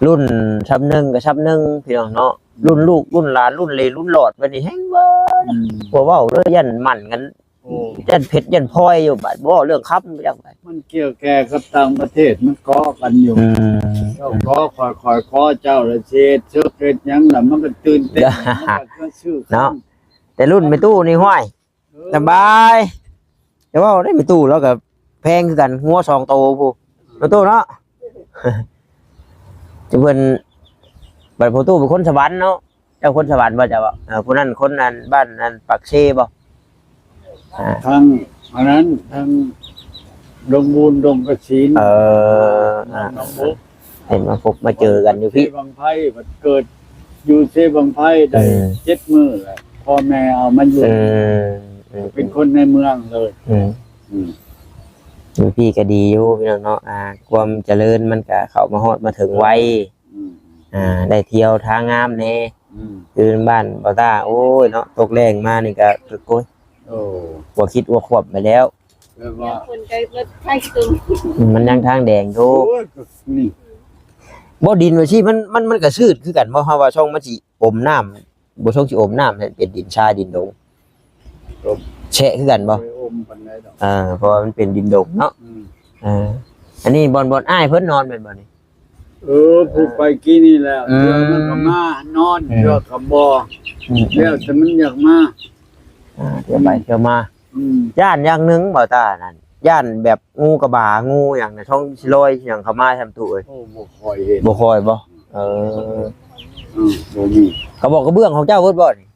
ລຸ້ນຊ່ຳໜຶ່ງກໍຊ່ຳໜຶ່ງ ພີ່ນ້ອງເນາະ ລຸ້ນລູກລຸ້ນຫຼານລຸ້ນເຫຼລຸ້ນຫຼອດ ບັດນີ້ແຮງເວີ້ຍ ອືມ ບໍ່ເວົ້າເລີຍ ຢ້ານໝັ້ນກັນ ໂອ້ ຢ້ານເພັດຢ້ານພອຍຢູ່ ບາດບໍ່ເລື່ອງຄຳຈັກ ມັນກ່ຽວແກ່ກັບຕ່າງປະເທດ ມັນເກາະກັນຢູ່ ອືມ ເຈົ້າເກາະຂ້ອຍ ຂ້ອຍເກາະເຈົ້າ ລະຊິເຮັດເສິກເຮັດຫຍັງລະ ມັນກໍຕື່ນເຕັ້ນ ມັນກໍຊື້ເນາະ ແຕ່ລຸ້ນແມ່ຕູ້ນີ້ ຫ້ວຍ ເອີ ສະບາຍ ຈະເວົ້າໄດ້ແມ່ຕູ້ ລາວກໍແພງຄືກັນ ງົວສອງໂຕພຸ້ນ ແມ່ຕູ້ເນາະ ຈະເພິ່ນ ບັດພໍ່ຕູ້ເປັນຄົນສະຫວັນເນາະ ເຈົ້າຄົນສະຫວັນບໍ່ ເຈົ້າເວົ້າ ເອີ ຜູ້ນັ້ນຄົນອັນ ບ້ານອັນປາກເຊບໍ່? ອ່າ ທາງອັນນັ້ນ ທາງດົງບູນ ດົງກະສິນ ເອີ ອ່າ ດອນໜອງບົກ ເຫັນມາພົບມາເຈີກັນຢູ່ພີ້ ເຊບັ້ງໄຟ ບັດເກີດຢູ່ເຊບັ້ງໄຟໄດ້ ເອີ ເຈັດມື້ແລ້ວ ພໍ່ແມ່ເອົາມາຢູ່ ເອີ ເປັນຄົນໃນເມືອງເລີຍ ອືມ ອືມ ຢູ່ພີ້ກໍດີຢູ່ພີ່ນ້ອງເນາະ ອ່າ ຄວາມຈະເລີນມັນກໍເຂົ້າມາຮອດມາເຖິງໄວ ອືມ ອ່າ ໄດ້ທ່ຽວທາງງາມແດ່ ອືມ ຄືບ້ານບ່າວຕາ ໂອ້ຍເນາະ ຕົກແລ້ງມານີ້ກໍ ໂອ້ຍ ໂອ້ ບໍ່ຄິດວ່າຂວບໄປແລ້ວ ແບບວ່າ ມັນຍັງທາງແດງຢູ່ ໂອ້ຍ ນີ້ ບໍ່ ດິນວ່າຊີ້ ມັນ ມັນ ມັນກໍຊືດຄືກັນບໍ່? ເຮົາວ່າຊ່ອງມັນຊິອົມນ້ຳ ບໍ່ ຊ່ອງຊິອົມນ້ຳ ເປັນດິນຊາຍດິນດົງ ກໍແຊະຄືກັນບໍ່? ບໍ່ໄດ້ອົມປານໃດດອກ ເອີ ເພາະວ່າມັນເປັນດິນດົງເນາະ ອືມ ເອີ ອັນນີ້ບ່ອນ ບ່ອນອ້າຍເພິ່ນນອນແມ່ນບໍ່ນີ້? ເອີ ຜູ້ໄປກີ້ນີ້ແຫຼະ ອືມ ເທື່ອມັນກໍມານອນ ອືມ ເທື່ອກໍບໍ່ ອືມ ແລ້ວແຕ່ມັນຢາກມາ ອ່າ ເທື່ອໄປ ອືມ ເທື່ອມາ ອືມ ຢ້ານຢ່າງໜຶ່ງ ບ່າວຕານັ້ນ ຢ້ານແບບງູກະບາ ງູຫຍັງນະ ຊ່ອງຊິລອຍຫຍັງເຂົ້າມາຊ່ຳຕູ້ເອີຍ ໂອ້ ບໍ່ຄ່ອຍເຫັນ ບໍ່ຄ່ອຍບໍ່? ເອີ ອືມ ບໍ່ມີ ກະບອກກະເບື້ອງຂອງເຈົ້າເບິດບໍ່ນີ້?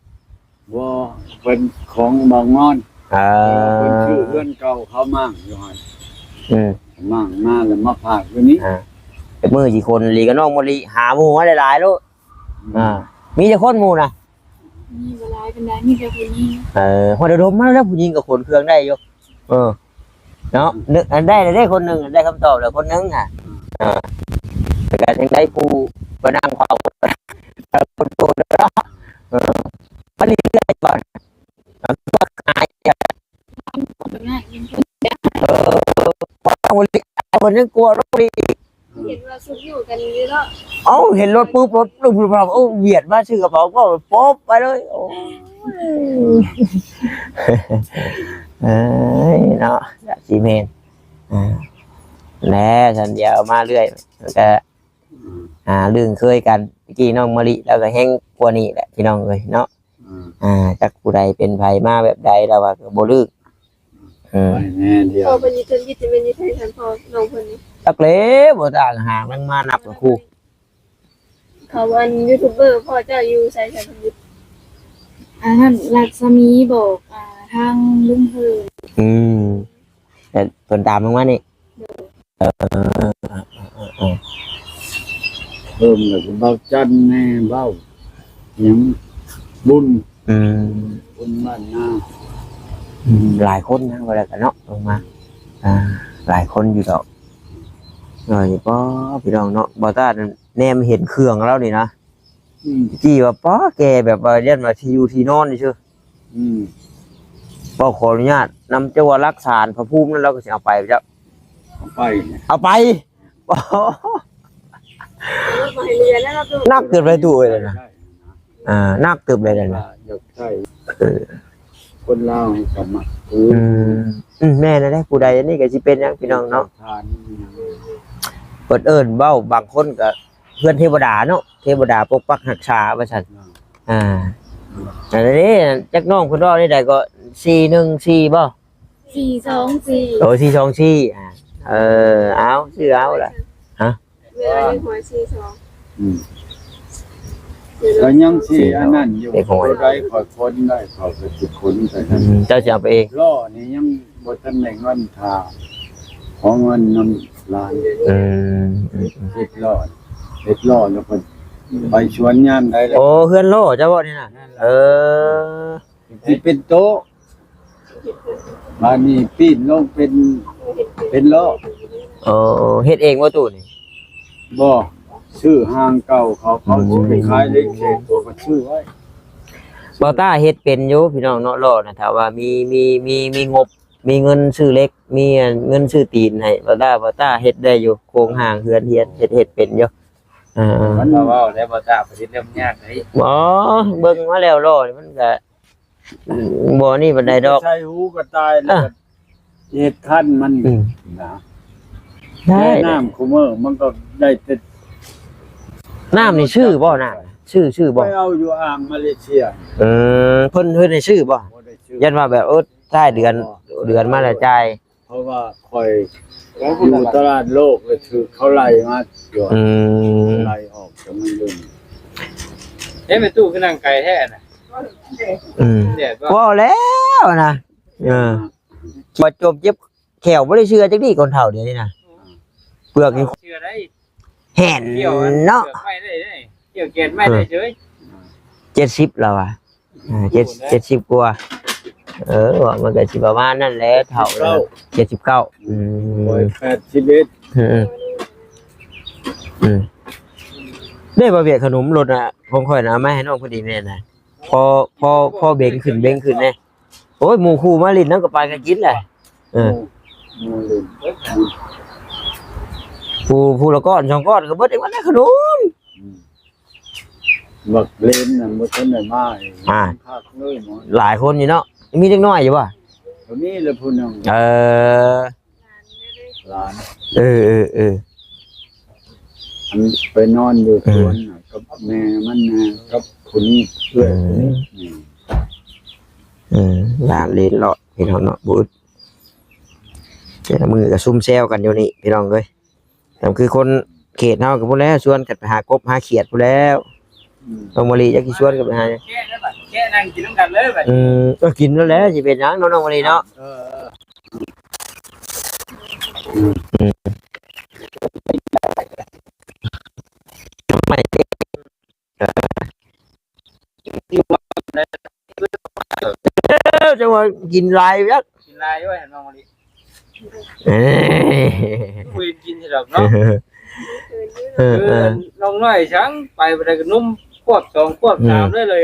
ບໍ່ ເປັນຂອງບ່າວງອນ ເອີ ເພິ່ນຊື້ເຮືອນເກົ່າເຂົາມ້າງຢູ່ຫັ້ນ ອືມ ມ້າງມາແລ້ວມາຝາກຢູ່ນີ້ ອ່າ ແຕ່ມື້ຊິຄົນອີ່ຫຼີກັບນ້ອງມະລິ ຫາໝູ່ມາຫຼາຍໆໂລດ ອືມ ອ່າ ມີຈັກຄົນໝູ່ນະ? ມີບໍ່ຫຼາຍປານໃດ ມີແຕ່ຜູ້ຍິງ ເອີ ຮອດອຸດົມມາແລ້ວ ຜູ້ຍິງກໍຂົນເຄື່ອງໄດ້ຢູ່ ເອີ ເນາະ ອືມ ໜຶ່ງ ອັນໄດ້ແລ້ວເດ້ ຄົນໜຶ່ງໄດ້ຄຳຕອບແລ້ວ ຄົນໜຶ່ງຫັ້ນ ອ່າ ເອີ ແຕ່ກໍຍັງໄດ້ຜູ້ມານັ່ງເຝົ້າ ຄົນໂຕເນາະ ເອີ ມັນເລື້ອຍກ່ອນ ເອີ ເພິ່ນຍັງກົວລົດອີກ ເຫັນວ່າຊຸກຍູ້ກັນຢູ່ເນາະ ເອົ້າ ເຫັນລົດປຶບ ລົດປຶບ ເອົ້າ ວຽດມາຊື້ກະເປົາກໍປົບໄປເລີຍ ໂອ້ຍ ເອີຍ ເນາະ ຊິແມ່ນ ອ່າ ແຫຼະ ສັນດຽວມາເລື້ອຍ ແລ້ວກະ ອ່າ ລຶ້ງເຄີຍກັນ ແຕ່ກີ້ນ້ອງມະລິລາວກໍແຮງກວ່ານີ້ແຫຼະ ພີ່ນ້ອງເອີຍເນາະ ອ່າ ອ່າ ຈັກຜູ້ໃດເປັນໃຜມາແບບໃດ ລາວວ່າກໍບໍ່ລຶ້ງ ເອີ ໄປແນ່ດຽວ ພໍ່ເພິ່ນຢູ່ເທິງວິດ ຈະແມ່ນຢູ່ໃສຊັ້ນ ພໍ່ນ້ອງເພິ່ນນີ້ ຈັກແຫຼະ ບໍ່ຕ່າງຫາກ ຍັງມານັບກັບຄູ ເຂົາອັນຢູທູບເບີພໍ່ເຈົ້າຢູ່ໃສຊັ້ນ ເພິ່ນຢູ່ ອັນນັ້ນ ລັດສະໝີບອກ ອ່າ ທາງລຸງເຮີ ອືມ ແຕ່ເພິ່ນຕາມລົງມານີ້ ໂດຍ ເອີ ເອີ ເອີ ເອີ ເອີ ເພິ່ນກໍເວົ້າຈັນແດ່ ເວົ້າຫຍັງບຸນ ອືມ ບຸນບ້ານນາ ອືມ ຫຼາຍຄົນນະ ວ່າແລ້ວກັນເນາະ ລົງມາ ອ່າ ຫຼາຍຄົນຢູ່ດອກ ນ້ອຍນີ້ ປາ ພີ່ນ້ອງເນາະ ບ່າວຕາແນມເຫັນເຄື່ອງລາວນີ້ນະ ອືມ ຕະກີ້ວ່າ ປ້າ ແກ່ແບບວ່າຢ້ານວ່າທີ່ຢູ່ທີ່ນອນຊື່ ອືມ ເວົ້າຂໍອະນຸຍາດນຳ ເຈົ້າວ່າຫຼັກສານພະພູມນັ້ນ ລາວກໍຊິເອົາໄປເຈົ້າ ເອົາໄປ ເອົາໄປ ໜັກເກີນໄປຕູ້ເອີຍນະ ອ່າ ໜັກເຕີບເລີຍນະ ຢາກໃຊ້ ເອີ ຄົນລາວກໍມັກ ອືມ ອືມ ແມ່ນແລ້ວ ຜູ້ໃດອັນນີ້ກໍຊິເປັນຫຍັງ ພີ່ນ້ອງເນາະ ເພິ່ນເອີ້ນເວົ້າ ບາງຄົນກໍເຮືອນເທວະດາເນາະ ເທວະດາປົກປັກຮັກສາວ່າຊັ້ນ ອ່າ ອັນນີ້ຈັກນ້ອງເພິ່ນເວົ້າໄດ້ໃດກໍ ສີ່ໜຶ່ງສີ່ ບໍ່ ສີ່ສອງສີ່ ໂອ້ ສີ່ສອງສີ່ ອ່າ ເອີ ເອົາ ຊື້ເອົາລະ ຮະ ແມ່ນ ໜຶ່ງຫົວສີ່ສອງ ອືມ ກໍຍັງຊິອັນນັ້ນຢູ່ ເລກຫົວ ຕົວໃດຂ້ອຍຄົນໄດ້ ຂ້ອຍກໍຊິຄົນໄປ ອືມ ເຈົ້າຊິເອົາໄປເອງ ລໍ້ນີ້ຍັງບໍ່ທັນໄດ້ເງິນ ຖ້າຂໍເງິນນຳຫຼານ ອືມ ເຮັດລໍ້ ເຮັດລໍ້ແລ້ວເພິ່ນໄປສວນຍາມໃດແລ້ວ ໂອ້ ເຮືອນລໍ້ເຈົ້າບໍ່ນີ້ນະ ເອີ ຊິເປັນໂຕະ ບາດນີ້ປີ້ນລົງເປັນ ເປັນລໍ້ ໂອ້ ເຮັດເອງບໍ່ຕູ້ນີ້ ບໍ່ ຊື້ຫ້າງເກົ່າເຂົາ ເຂົາ ອືມ ຊິໄປຂາຍເຫຼັກເສດ ຕົວກໍຊື້ໄວ້ ບ່າວຕ້າເຮັດເປັນຢູ່ພີ່ນ້ອງເນາະ ລໍ້ນະ ຖ້າວ່າມີ ມີ ມີ ມີງົບ ມີເງິນຊື້ເຫຼັກ ມີເງິນຊື້ຕີນໃຫ້ບ່າວຕ້າ ບ່າວຕ້າເຮັດໄດ້ຢູ່ ໂຄງຮ່າງເຮືອນຮຽນ ເຮັດ ເຮັດເປັນຢູ່ ເອີ ມັນມາເວົ້າໄດ້ ບ່າວຕ້າ ປະດິດເລື່ອງຍາກໄດ໋ ບໍ່ ເບິ່ງມາແລ້ວລໍ້ນີ້ມັນກະ ບໍ່ນີ້ປານໃດດອກ ໃສ່ຫູກະຕ່າຍແລ້ວ ອ່ະ ເຮັດຄັນມັນ ອືມ ນະ ໄດ້ ແຕ່ນ້ຳຄູ່ມື້ມັນກໍໄດ້ແຕ່ ນ້ຳນີ້ຊື້ບໍ່ ນ້ຳຊື້ ຊື້ບໍ່ ໄປເອົາຢູ່ອ່າງມາເລເຊຍ ເອີ ເພິ່ນ ເພິ່ນໃຫ້ຊື້ບໍ່ ບໍ່ໄດ້ຊື້ ຢ້ານວ່າແບບ ໂອ້ ທ້າຍເດືອນ ເດືອນມາແລ້ວຈ່າຍ ເພາະວ່າຂ້ອຍຢູ່ຕະຫຼາດໂລກ ແລ້ວຖືກເຂົາໄລ່ມາ ອືມ ໄລ່ອອກຈາກມັນເລີຍ ເອີ ແມ່ຕູ້ຄືນັ່ງໄກແທ້ນະ ອືມ ແດດບໍ່ ເວົ້າແລ້ວນະ ເອີ ບໍ່ຈົບເຈັບແຂ້ວ ບໍ່ໄດ້ເຊື່ອຈັກດີ້ຄົນເຖົ້າດຽວນີ້ນະ ເປືອກນີ້ເຊື່ອໄດ້ ແຫ່ນເນາະ ກ່ຽວອັນ ເນາະ ເກືອບໄມ້ໄດ້ເດ້ ກ່ຽວແກນໄມ້ໄດ້ເສີຍ ເຈັດສິບແລ້ວວ່າ ອ່າ ເຈັດ ເຈັດສິບກວ່າ ເອີ ມັນກໍຊິປະມານນັ້ນແຫຼະ ເຖົ້າແລ້ວ ເຈັດສິບເກົ້າ ອືມ ຂ້ອຍແປດສິບເອັດ ອືມ ອືມ ເດ້ ບ່າວວຽດ ຂະໜົມລົດນະ ຂອງຂ້ອຍນະ ເອົາມາໃຫ້ນ້ອງເພິ່ນອີກແດ່ນະ ພໍ ພໍ ພໍເບັງຂຶ້ນ ເບັງຂຶ້ນແດ່ ໂອ້ຍ ໝູ່ຄູ່ມາຫຼິ້ນນຳກໍປານກັນກິນແຫຼະ ເອີ ໝູ່ ໝູ່ຫຼິ້ນ ຜູ້ ຜູ້ລະກ້ອນສອງກ້ອນກໍເບິດອີກ ມັນໄດ້ຂະໜົມ ອືມ ບັກເລນນັ້ນບໍ່ທັນໄດ້ມາອີກ ອ່າ ຄັກເລີຍ ຫຼາຍຄົນຢູ່ເນາະ ມີເດັກນ້ອຍຢູ່ບໍ່ ກໍມີແຫຼະຜູ້ໜຶ່ງ ເອີ ຫຼານ ເອີ ເອີ ເອີ ອັນໄປນອນຢູ່ສວນ ເອີ ກັບແມ່ມັນແນ່ ກັບຜູ້ນີ້ ເອື້ອຍຜູ້ນີ້ ອືມ ເອີ ຫຼານເລນເລາະ ພີ່ນ້ອງເນາະ ບໍ່ອຶດ ແຕ່ລະມື້ກໍຊຸມແຊວກັນຢູ່ນີ້ ພີ່ນ້ອງເອີຍ ກໍຄືຄົນເຂດເຮົາກໍພຸ້ນແຫຼະ ຊວນກັນໄປຫາກົບຫາຂຽດພຸ້ນແລ້ວ ອືມ ນ້ອງມະລິຈັກຊິຊວນກັນໄປຫາຫຍັງ ແຄະນັ້ນບັດ ແຄະນັ່ງກິນນຳກັນເລີຍບັດ ອືມ ເອີ ກິນແລ້ວແຫຼະ ຊິເປັນຫຍັງເນາະ ນ້ອງມະລິເນາະ ເອີ ອືມ ອືມ ເອີ ເຈົ້າວ່າກິນຫຼາຍຈັກ ກິນຫຼາຍຢູ່ ເຫັນນ້ອງມະລິ ເອີ ບໍ່ເຫັນກິນຊິດອກເນາະ ເອີ ເອີ ເອີ ນ້ອງນ້ອຍສັງ ໄປບໍ່ໄດ້ກໍນົມຂວບສອງຂວບ ອືມ ສາມເລີຍ ເລີຍ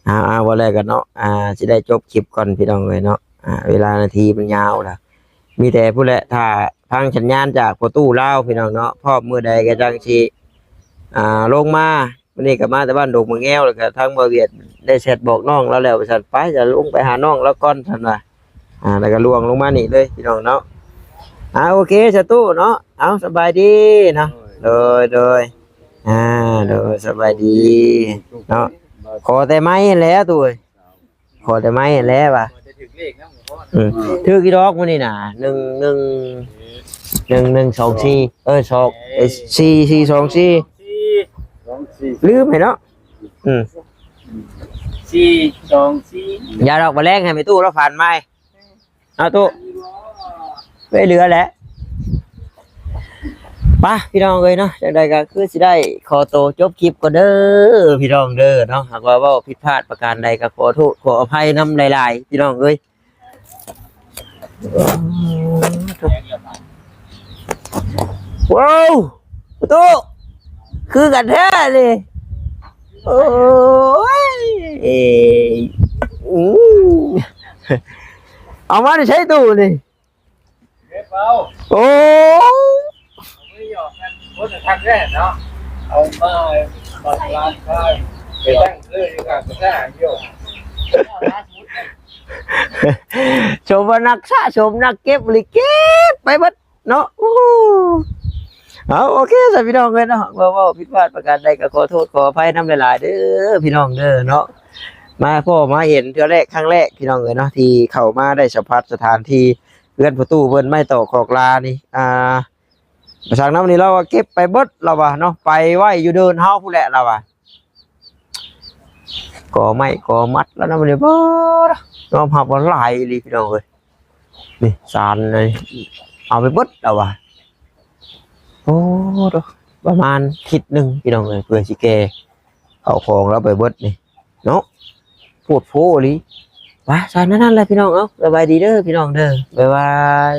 ເອົາ ເອົາ ບໍ່ແລ້ວກັນເນາະ ອ່າ ຊິໄດ້ຈົບຄລິບກ່ອນ ພີ່ນ້ອງເອີຍເນາະ ອ່າ ເວລານາທີມັນຍາວລະ ມີແຕ່ພຸ້ນແຫຼະ ຖ້າຟັງສັນຍານຈາກພໍ່ຕູ້ລາວ ພີ່ນ້ອງເນາະ ພ້ອມມື້ໃດກໍຈັ່ງຊິ ອ່າ ລົງມາ ມື້ນີ້ກໍມາແຕ່ບ້ານດົງມະແງວ ແລ້ວກໍທາງບ່າວວຽດໄດ້ແຊັດບອກນ້ອງລາວແລ້ວວ່າຊັ້ນ ໄປ ຈະລົງໄປຫານ້ອງລາວກ່ອນ ຊັ້ນວ່າ ອ່າ ແລ້ວກໍລ່ວງລົງມານີ້ເລີຍ ພີ່ນ້ອງເນາະ ອ່າ ໂອເຄ ສາທຸເນາະ ເອົາ ສະບາຍດີເນາະ ໂດຍ ໂດຍ ໂດຍ ອ່າ ໂດຍ ສະບາຍດີເນາະ ຂໍແຕ່ໄມ້ຫັ້ນແຫຼະຕູ້ເອີຍ ຂໍແຕ່ໄມ້ແຫຼະວ່າ ອືມ ຖືກຢູ່ດອກມື້ນີ້ນະ ໜຶ່ງ ໜຶ່ງ ໜຶ່ງ ໜຶ່ງ ສອງ ສີ່ ເອີ ສອງ ເອີ ສີ່ ສີ່ ສອງ ສີ່ ສອງ ສີ່ ລືມໃຫ້ເນາະ ອືມ ສີ່ ສອງ ສີ່ ຢ່າດອກ ມາແລງໃຫ້ແມ່ຕູ້ລາວຝັນໃໝ່ ເອົາຕູ້ ໄປເຫຼືອແຫຼະ ໄປພີ່ນ້ອງເອີຍເນາະ ຈັ່ງໃດກໍຄືຊິໄດ້ຂໍໂຕຈົບຄລິບກ່ອນເດີພີ່ນ້ອງເດີເນາະ ຫາກວ່າເວົ້າຜິດພາດປະການໃດກໍຂໍໂທດຂໍອະໄພນຳຫຼາຍໆ ພີ່ນ້ອງເອີຍ ວ້າວ ຕູ້ ຄືກັນແທ້ນີ້ ໂອ້ຍ ເອີຍ ອືມ ເອົາມາແຕ່ໃສຕູ້ນີ້? ເກັບເອົາ ໂອ້ ເອົາໄວ້ຫຍອກກັນ ຄົນທັກແດ່ເນາະ ເອົາມາບັກລານຄາຍ ໄປຕັ້ງຄືຢູ່ກາງກະຊາຢູ່ ສົມວ່ານັກສະສົມນັກເກັບອີ່ຫຼີ ເກັບໄປເບິດ ເນາະ ໂອ້ ເອົາ ໂອເຄຊະພີ່ນ້ອງເອີຍເນາະ ເວົ້າ ເວົ້າຜິດພາດປະການໃດກໍຂໍໂທດຂໍອະໄພນຳຫຼາຍໆເດີພີ່ນ້ອງເດີເນາະ ມາພໍ້ມາເຫັນເທື່ອແລກຄັ້ງແລກພີ່ນ້ອງເອີຍເນາະ ທີ່ເຂົ້າມາໄດ້ສຳຜັດສະຖານທີ່ເຮືອນພໍ່ຕູ້ເພິ່ນ ໄມ້ຕອກຄອກລານີ້ ອ່າ ປະສັກນຳນີ້ລາວວ່າເກັບໄປເບິດລາວວ່າເນາະ ໄປໄວ້ຢູ່ເດີ່ນເຮົາພຸ້ນແຫຼະລາວວ່າ ກໍໄມ້ກໍມັດລາວນຳນີ້ ບໍ່ ຍອມຮັບວ່າຫຼາຍອີ່ຫຼີພີ່ນ້ອງເອີຍ ນີ້ສານນີ້ ເອົາໄປເບິດລາວວ່າ ໂອ້ ປະມານທິດໜຶ່ງພີ່ນ້ອງເອີຍ ເພື່ອຊິແກ່ເຂົ້າຂອງລາວໄປເບິດນີ້ເນາະ ໂພດໂພອີ່ຫຼີ ວ່າຊັ້ນນັ້ນແຫຼະພີ່ນ້ອງ ເອົາ ສະບາຍດີເດີພີ່ນ້ອງເດີ ບາຍບາຍ.